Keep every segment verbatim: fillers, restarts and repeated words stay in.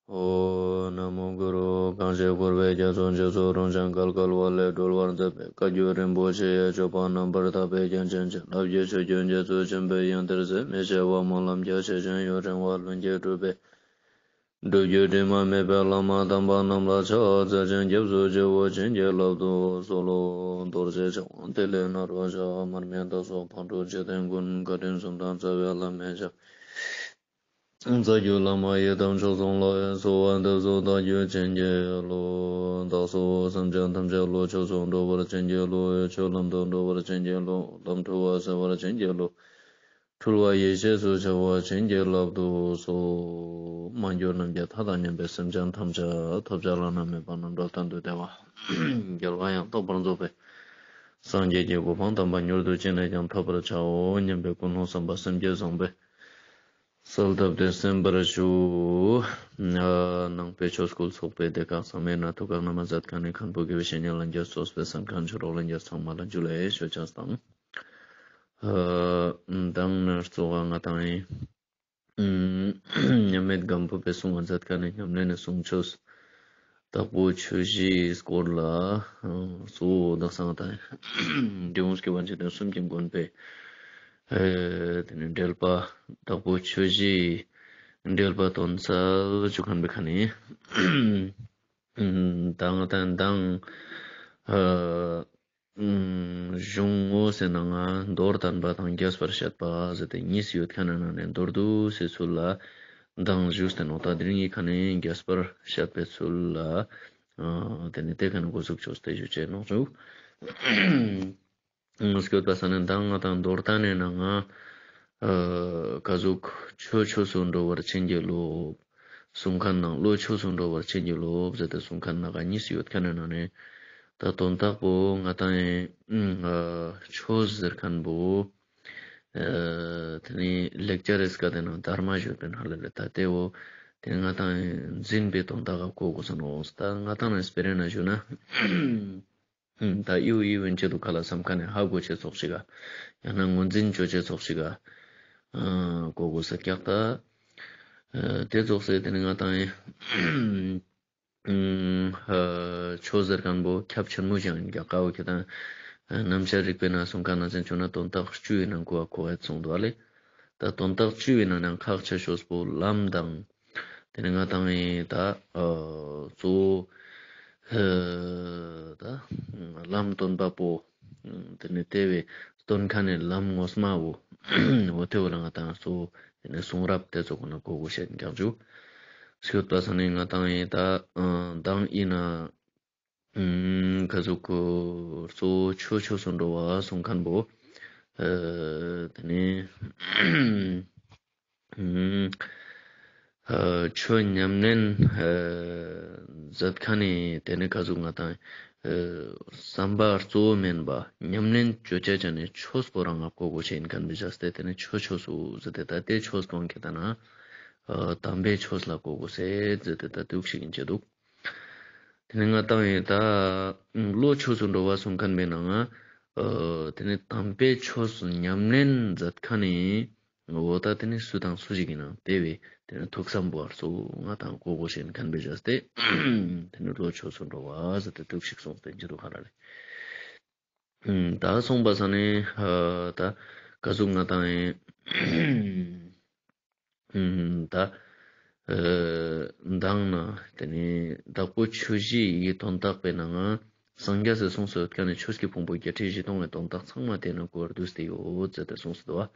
ཨོཾ་ན་མོ་གུ་རུ། གང་ཞིག་འཁོར་བའི་རྒྱ་མཚོ་འཇིགས་སུ་རུང་ཞིང་བརྒལ་དཀའ་བ་ལས་སྒྲོལ་བར་མཛད་པའི་བཀའ་བརྒྱུད་རིན་པོ་ཆེ་ཡི་སྤྱོད་པ་རྣམ་པར་དག་པའི་རྒྱན་ཅན་བྱིན་རླབས་ཀྱི་ཆུ་རྒྱུན་རྒྱ་མཚོ་ཆེན་པོའི་ཡང་གཏེར་ཟད་མི་ཤེས་པ་སྨོན་ལམ་རྒྱ་ཆེ་ཞིང་ཡུན་རིང་བ་ལྷུན་གྱིས་གྲུབ་པའི་སྒྲུབ་བརྒྱུད་དྲི་མ་མེད་པའི་བླ་མ་དམ་པ་རྣམས་ལ་ཕྱག་འཚལ་ཞིང་སྐྱབས་སུ་མཆིའོ། བྱིན་གྱིས་བརླབ་ཏུ་གསོལ་ལོ། རྡོ་རྗེ་འཆང་དབང་ཏེ་ལོ་ནཱ་རོ་ཞབས། མར་མི་དྭགས་སོགས་ཕག་གྲུ་འཇིག་རྟེན་མགོན། བཀའ་དྲིན་གསུམ་དང་རྩ་བའི་བླ་མའི་ཞབས། རྩ་བརྒྱུད་བླ་མ་ཡི་དམ་མཆོག་གསུམ་ལ། གསོལ་བ་འདེབས་སོ་བདག་རྒྱུད་བྱིན་གྱིས་རློབས། བདག་སོགས་སེམས་ཅན་ཐམས་ཅད་བློ་ཆོས་སུ་འགྲོ་བར་བྱིན་གྱིས་རློབས། ཆོས་ལམ་དུ་འགྲོ་བར་བྱིན་གྱིས་རློབས། ལམ་འཁྲུལ་བ་སེལ་བར་བྱིན་གྱིས་རློབས། འཁྲུལ་བ་ཡེ་ཤེས་སུ་འཆར་བར་བྱིན་གྱིས་བརླབ་ཏུ་གསོལ། མ་གྱུར་ནམ་མཁའི་མཐའ་དང་མཉམ་པའི་སེམས་ཅན་ཐམས་ཅད་ཐོབ་བྱ་བླ་ན་མེད་པ་རྣམ་གྲོལ་གཏན་དུ་བདེ་བ་རྒྱལ་བ་ཡང་དག་པར་རྫོགས་པའི་སངས་རྒྱས་ཀྱི་གོ་འཕང་དམ་པ་མྱུར་དུ་ཅི་ནས་ཀྱང་ཐོབ་པར་བྱའོ་སྙམ་པའི་ཀུན་སློང་བསམ་པ་སེམས་བསྐྱེད་བཟང་པོས་གསལ་བཏབ་སྟེ་གསན་པར་ཞུ། ནང་པའི་ཆོས་སྐུལ་ཚོགས་པའི་སྡེ་ཁག་ཚང་མའི་ནང་ཐུགས་ཁག་ན་མ་མཛད་མཁན་ནི་མཁན་པོ་དགེ་བའི་བཤེས་གཉེན་ལྷན་རྒྱས་གཙོས་པའི་གསན་མཁན་ཆོས་གྲོགས་ལྷན་རྒྱས་ཚང་མ་ལ་ཇུ་ལེ་ཞུ་ཅེས་དང་། མདང་ནས་གཙོ་བོ་ང་ཏང་ཨིན། མཉམ་མེད་སྒམ་པོ་པའི་གསུང་བ་མཛད་མཁན་ནི་ཉམས་ལེན་ནི་གསུང་ཆོས། དྭགས་པོ་ཆོས་བཞིའི་སྐོར་ལ་གཙོ་བོ་དག་ས་ང་ཏང་འབྲི་གུང་སྐྱོབ་པ་འཇིག་རྟེན་གསུམ་གྱི་མགོན་པོའི་ཨེ་དེ་ནི་འགྲེལ་པ། དྭགས་པོ་ཆོས་བཞིའི་འགྲེལ་པ་དོན་གསལ་བཅུ་མཁན་པོའི་ཁ་ནས་ད་ང་ཏང་མདང་ཨ་གཞུང་ངོ་སེ་ནང་ང་མདོར་བསྟན་པ་དང་རྒྱས་པར་བཤད་པ་ཟེར་ཏེ་གཉིས་ཡོད་མཁན་ནི་ནང་ནས་མདོར་བསྡུས་སེ་ཚུལ་ལ་མདང་ཞུས་ཏེ་ནོག། ད་དེ་རིང་ངི་ཁ་ནས་རྒྱས་པར་བཤད་པའི་ཚུལ་ལ་ཨ་དེ་ནི་དེ་ཁ་ནས་འགོ་འཛུགས་ཅོས་ཏེ་ཞུ་ཅེས་ནོག་ཞུ། སྐྱོད་པ་ས་ནས་མདང་ང་ཏང་མདོར་བསྟན་ནི་ནང་ང་ཨ་ག་ཟུག་ཆོས་ཆོས་སུ་འགྲོ་བར་བྱིན་གྱིས་རློབས། གསུང་མཁན་ནང་བློ་ཆོས་སུ་འགྲོ་བར་བྱིན་གྱིས་རློབས་ཟེར་ཏེ་གསུང་མཁན་ནང་གཉིས་ཡོད་མཁན་ནི་ནང་ནས་ད་དོན་དག་པོ་ང་ཏང་ཨེ་ཆོས་ཟེར་མཁན་པོ་ཨེ་དེ་ནི་ལེགས་སྦྱར་རི་སྐད་དེ་ནང་དྷརྨ་ཞུ་བའི་ནང་ལ་ལེ། ད་དེ་བོ་དེ་ང་ཏང་ཨེ་འཛིན་པའི་དོན་དག་ག་གོ་དགོས་ས་ནོག། ད་ང་ཏང་ནི་སྤེ་ར་ནང་ཞུ་ན་ད་ཨིའུ་ཨིའུ་ཨིན་ཆེད་དུ་ཁ་ལ་བསམ་མཁན་ནི་ཧ་གོ་ཅེས་ཙོགས་ཤིག་ག་ཡང་ན་ངོས་འཛིན་ཅོ་ཅེས་ཙོགས་ཤིག་ག་ཨ་གོ་དགོས་ས་ཀྱག། ད་ཨ་དེ་ཙོགས་སེ་དེ་ནི་ང་ཏང་ཨེ་ཨ་ཆོས་ཟེར་མཁན་པོ་ཁྱབ་ཆེན་མོ་ཞིག་ཨིན་ཀྱག། ཀ་བོ་ཁྱེད་དང་ཨ་རྣམ་གཞག་རིག་པའི་ནང་གསུང་མཁན་ནང་ཚན་ཆོས་ན་དོན་དག་བཅུ་ཡི་ནང་གོ་བ་གོ་བ་གསུངས་འདུག་ཨ་ལེ། ད་དོན་དག་བཅུ་ཡི་ནང་ནས་ཁག་ཆེ་ཤོས་པོ་ལམ་དང་། དེ་ནས་ང་ཏང་ཨེ་ད་ཨ་གཙོ་བོ་ཨེ་ད་ལམ་སྟོན་པ་པོ། དེ་ནས་དེ་བས་སྟོན་མཁན་ནི་ལམ་ངོ་མ་བོ། འོ་དེ་བོ་ལ་ང་ཏང་གཙོ་བོ་དེ་ནས་གསུང་རབ་དེ་ཚོ་ཀུན་ནས་གོ་དགོས་ཤེས་ཀྱག་ཞུ། སྐྱོད་པ་ས་ནས་ང་ཏང་ཨེ་ད་ཨ་མདང་ཨིན་ན་ཨ་ག་ཟུག་གཙོ་བོ་ཆོས་ཆོས་སུ་འགྲོ་བ་གསུང་མཁན་པོ། ཨ་དེ་ནས་ཨ་ཆོས་ཉམས་ལེན་ཨ་མཛད་མཁན་ནི་དེ་ནས་ག་ཟུག་ང་ཏང་ཨ་བསམ་པ་གཙོ་བོ་མེན་པ་ཉམས་ལེན་ཅོ་ཅེས་ཅན་ནི་ཆོས་པོ་རང་ང་གོ་དགོས་ཤེས་ཨིན་མཁན་པོ་བྱས་ཏེ་དེ་ནས་ཆོས་ཆོས་སུ་ཟེར་ཏེ་ད་དེ་ཆོས་སྟོན་མཁན་ད་ན་ཨ་དམ་པའི་ཆོས་ལ་གོ་དགོས་ཟེར་ཟེར་ཏེ་ད་དུག་ཤིག་ཨིན་ཆེ་དུག། དེ་ནས་ང་ཏང་ཨེ་ད་བློ་ཆོས་སུ་འགྲོ་བ་གསུང་མཁན་པོའི་ནང་ང་ཨ་དེ་ནས་དམ་པའི་ཆོས་སུ་ཉམས་ལེན་མཛད་མཁན་ནི་འོ་ད་དེ་ནས་སུ་དང་སུ་ཞིག་ཨིན་ན་དེ་བས་དེ་ནས་ཐུགས་བསམ་པོ་ཨར་སོ་ང་ཏང་གོ་དགོས་ཤེས་ཨིན་མཁན་པོ་བྱས་ཏེ་དེ་ནས་བློ་ཆོས་སུ་འགྲོ་བ་ཟེར་ཏེ་དུག་ཤིག་གསུངས་ཏེ་ཨིན་ཆེ་དུག་ག་ལ་ལེ། ད་གསུངས་པ་ས་ནས་ཨ་ད་ག་ཟུག་ང་ཏང་ཨེ་ཨ་ད་ཨ་མདང་ན་དེ་ནས་དྭགས་པོ་ཆོས་བཞི་ཡི་དོན་དག་པོའི་ནང་ང་སངས་རྒྱས་སི་གསུངས་སོ་ཡོད་མཁན་ནི་ཆོས་ཀྱི་ཕུང་པོ་བརྒྱད་ཁྲི་བཞི་སྟོང་གི་དོན་དག་ཚང་མ་དེ་ན་གོ་བར་བསྡུས་ཏེ་ཡོད་ཟེར་ཏེ་གསུངས་སོ་འདུག་པ།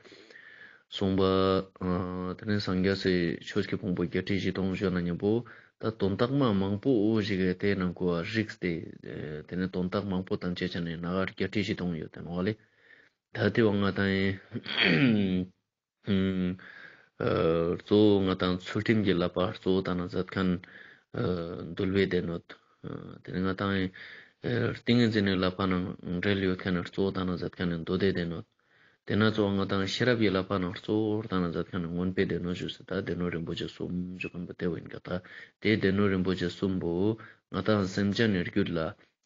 གསུངས་པ་ཨ་དེ་ནས་སངས་རྒྱས་སི་ཆོས་ཀྱི་ཕུང་པོ་བརྒྱད་ཁྲི་བཞི་སྟོང་ཞུ་ན་མཉམ་པོ་ད་དོན་དག་མ་མང་པོ་འོ་ཞིག་གི་དེ་ན་གོ་བ་རིགས་ཏེ་དེ་ནས་དོན་དག་མང་པོ་བསྟན་ཅེས་ཅན་ནི་ན་ག་བརྒྱད་ཁྲི་བཞི་སྟོང་ཡོད་དེ་ནོག་ལེ། ད་དེ་བོ་ང་ཏང་ཨེ་ཨ་གཙོ་བོ་ང་ཏང་ཚུལ་ཁྲིམས་ཀྱི་བསླབ་པ་གཙོ་བོ་བསྟན་ན་མཛད་མཁན་ཨ་འདུལ་བའི་སྡེ་སྣོད། ཨ་དེ་ནས་ང་ཏང་ཨེ་ཏིང་ངེ་འཛིན་ནི་བསླབ་པ་ནང་འབྲེལ་ཡོད་མཁན་ནི་གཙོ་བོ་བསྟན་ན་མཛད་མཁན་ནི་མདོ་སྡེ་སྡེ་སྣོད། དེ་ན་གཙོ་བོ་ང་ཏང་ཤེས་རབ་ཀྱི་བསླབ་པ་ནང་གཙོ་བོ་བསྟན་ན་མཛད་མཁན་ནི་མངོན་པའི་སྡེ་སྣོད་ཞུ་ཟེར་ད་སྡེ་སྣོད་རིན་པོ་ཆེ་གསུམ་ཞུ་མཁན་པོ་དེ་བོ་ཨིན་ཀྱག། ད་དེ་སྡེ་སྣོད་རིན་པོ་ཆེ་གསུམ་པོ་ང་ཏང་སེམས་ཅན་ནི་རྒྱུད་ལ་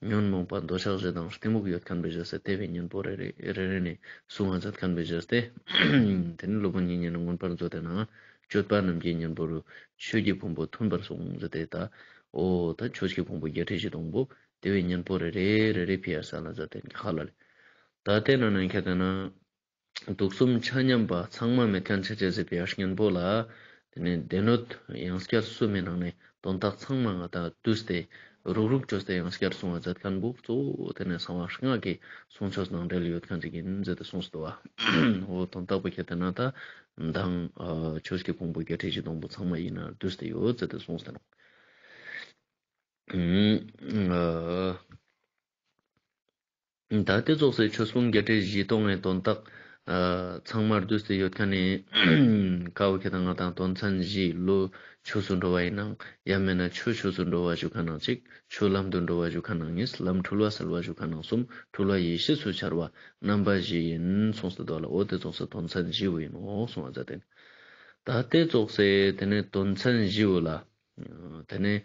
ཉོན་མོངས་པ་འདོད་ཆགས་ཞེ་སྡང་གཏི་མུག་ཡོད་མཁན་པོ་བྱས་ཏེ་དེ་བས་གཉེན་པོ་རེ་རེ་རེ་རེ་ནས་གསུང་བ་མཛད་མཁན་པོ་བྱས་ཏེ། དེ་ནས་སློབ་དཔོན་དབྱིག་གཉེན་ནི་མངོན་པར་མཛོད་དེ་ནང་ སྤྱོད་པ་རྣམས་ཀྱི་གཉེན་པོ་རུ། ཆོས་ཀྱི་ཕུང་པོ་མཐུན་པར་གསུངས་ཟེར་ཏེ་ད། འོ་ད་ཆོས་ཀྱི་ཕུང་པོ་བརྒྱད་ཁྲི་བཞི་སྟོང་པོ་དེ་བོའི་གཉེན་པོ་རེ་རེ་རེ་རེ་ཕི་ཡ་ས་ན་ཟ་ཏེ་ཁ་ལ་ལེ། ད་དེ་ནང་ནས་ཁྱེད་ལྟ་ན། དུག་གསུམ་ཆ་མཉམ་པ་ཚང་མ་མེད་མཁན་ཆ་ཅེས་ཟེར་བའི་གཉེན་པོ་ལ། དེ་ནས་སྡེ་སྣོད་ཡང་སྐྱར་གསུམ་མི་ནང་ནས་དོན་དག་ཚང་མ་ང་དང་བསྡུས་ཏེ་རུག་རུག་བཅོས་ཏེ་ཡང་སྐྱར་གསུང་བ་མཛད་མཁན་པོ་གཙོ་བོ་དེ་ནས་གསང་བ་ལྔ་གི་གསུང་ཆོས་དང་འབྲེལ་ཡོད་མཁན་ཅིག་ཡིན་ཟེར་ཏེ་གསུངས་སོ། འོ་དོན་དག་པོ་ཁྱེད་ལྟ་ན་ད་མདང་ཨ་ཆོས་ཀྱི་ཕུང་པོ་བརྒྱད་ཁྲི་བཞི་སྟོང་པོ་ཚང་མ་ཡིན་ན་བསྡུས་ཏེ་ཡོད་ཟེར་ཏེ་གསུངས་ཏེ་ནོག། ཨ། ད་དེ་ཙོགས་སེ་ཆོས་ཕུང་བརྒྱད་ཁྲི་བཞི་སྟོང་ངི་དོན་དག་ཨ་ཚང་མ་བསྡུས་ཏེ་ཡོད་མཁན་ནི་ཀ་བོ་ཁྱེད་དང་ང་དང་དོན་ཚན་བཞི། བློ་ཆོས་སུ་འགྲོ་བ་ཡིན་ནམ། ཡང་མིན་ན་ཆོས་ཆོས་སུ་འགྲོ་བ་ཞུ་མཁན་ནང་གཅིག། ཆོས་ལམ་དུ་འགྲོ་བ་ཞུ་མཁན་ནང་གཉིས། ལམ་འཁྲུལ་བ་སེལ་བ་ཞུ་མཁན་ནང་གསུམ། འཁྲུལ་བ་ཡེ་ཤེས་སུ་འཆར་བ་རྣམ་པ་བཞི་ཡིན་གསུངས་ཏེ་འདུག་ལ། འོ་དེ་ཙོགས་སེ་དོན་ཚན་བཞི་བོ་ཡིན་ནོག་གསུང་བ་མཛད་དེ། ད་དེ་ཙོགས་སེ་དེ་ནས་དོན་ཚན་བཞི་བོ་ལ། དེ་ནས་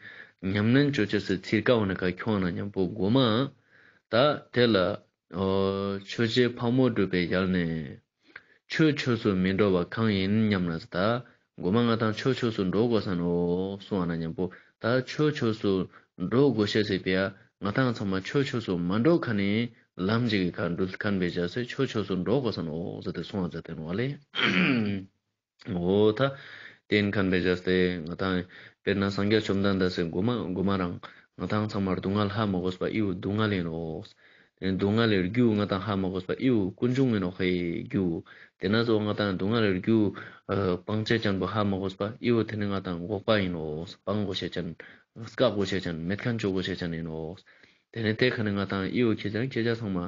ཉམས་ལེན་ཅོ་ཅེས་སི་ཚིར་ཀ་བོ་ནི་ཁ་ཁྱོང་ན་མཉམ་པོ་མགོ་མ། ད་དེ་ལ་འོ་ཆོས་རྗེ་ཕག་མོ་གྲུ་པའི་ཞལ་ནས། ཆོས་ཆོས་སུ་མི་འགྲོ་བ་གང་ཡིན་སྙམ་ན་ཟེར་ད། མགོ་མ་ང་དང་ཆོས་ཆོས་སུ་འགྲོ་དགོས་ས་ནོག་གསུང་བ་ན་མཉམ་པོ། ད་ཆོས་ཆོས་སུ་འགྲོ་དགོས་ཤེས་ཟེར་བའི་ང་དང་ཚང་མ་ཆོས་ཆོས་སུ་མ་འགྲོ་མཁན་ནི་ལམ་ཞིག་གི་ཁ་འགྲུལ་མཁན་བེ་བྱས་སེ་ཆོས་ཆོས་སུ་འགྲོ་དགོས་ས་ནོག་ཟེར་ཏེ་གསུང་བ་མཛད་དེ་ནོག་ལེ། འོ་ད་དེ་ཡིན་མཁན་བེ་བྱས་ཏེ་ང་དང་དཔེར་ན་སངས་རྒྱས་བཅོམ་ལྡན་འདས་སི་མགོ་མ་མགོ་མ་རང་ང་དང་ཚང་མ་སྡུག་བསྔལ་ཧ་མ་གོ་བ་ཨི་བོ་སྡུག་བསྔལ་ཡིན་ནོག། དེ་ནས་སྡུག་བསྔལ་ལི་རྒྱུ་ང་དང་ཧ་མ་གོ་བ་ཨི་བོ་ཀུན་འབྱུང་ཡིན་ནོག་ཧེ་རྒྱུ། དེ་ན་ཚོ་ང་དང་སྡུག་བསྔལ་ལི་རྒྱུ་སྤང་བྱེད་ཅན་པོ་ཧ་མ་གོ་བ་ཨི་བོ་དེ་ནི་ང་དང་འགོག་པ་ཡིན་ནོག། སྤང་དགོས་ཤེས་ཅན། བཀག་དགོས་ཤེས་ཅན། མེད་མཁན་ཅོ་དགོས་ཤེས་ཅན་ཡིན་ནོག། དེ་ནས་དེ་ཁ་ནས་ང་དང་ཨི་བོ་ཁྱེད་ཅག་ཁྱེད་ཅག་ཚང་མ་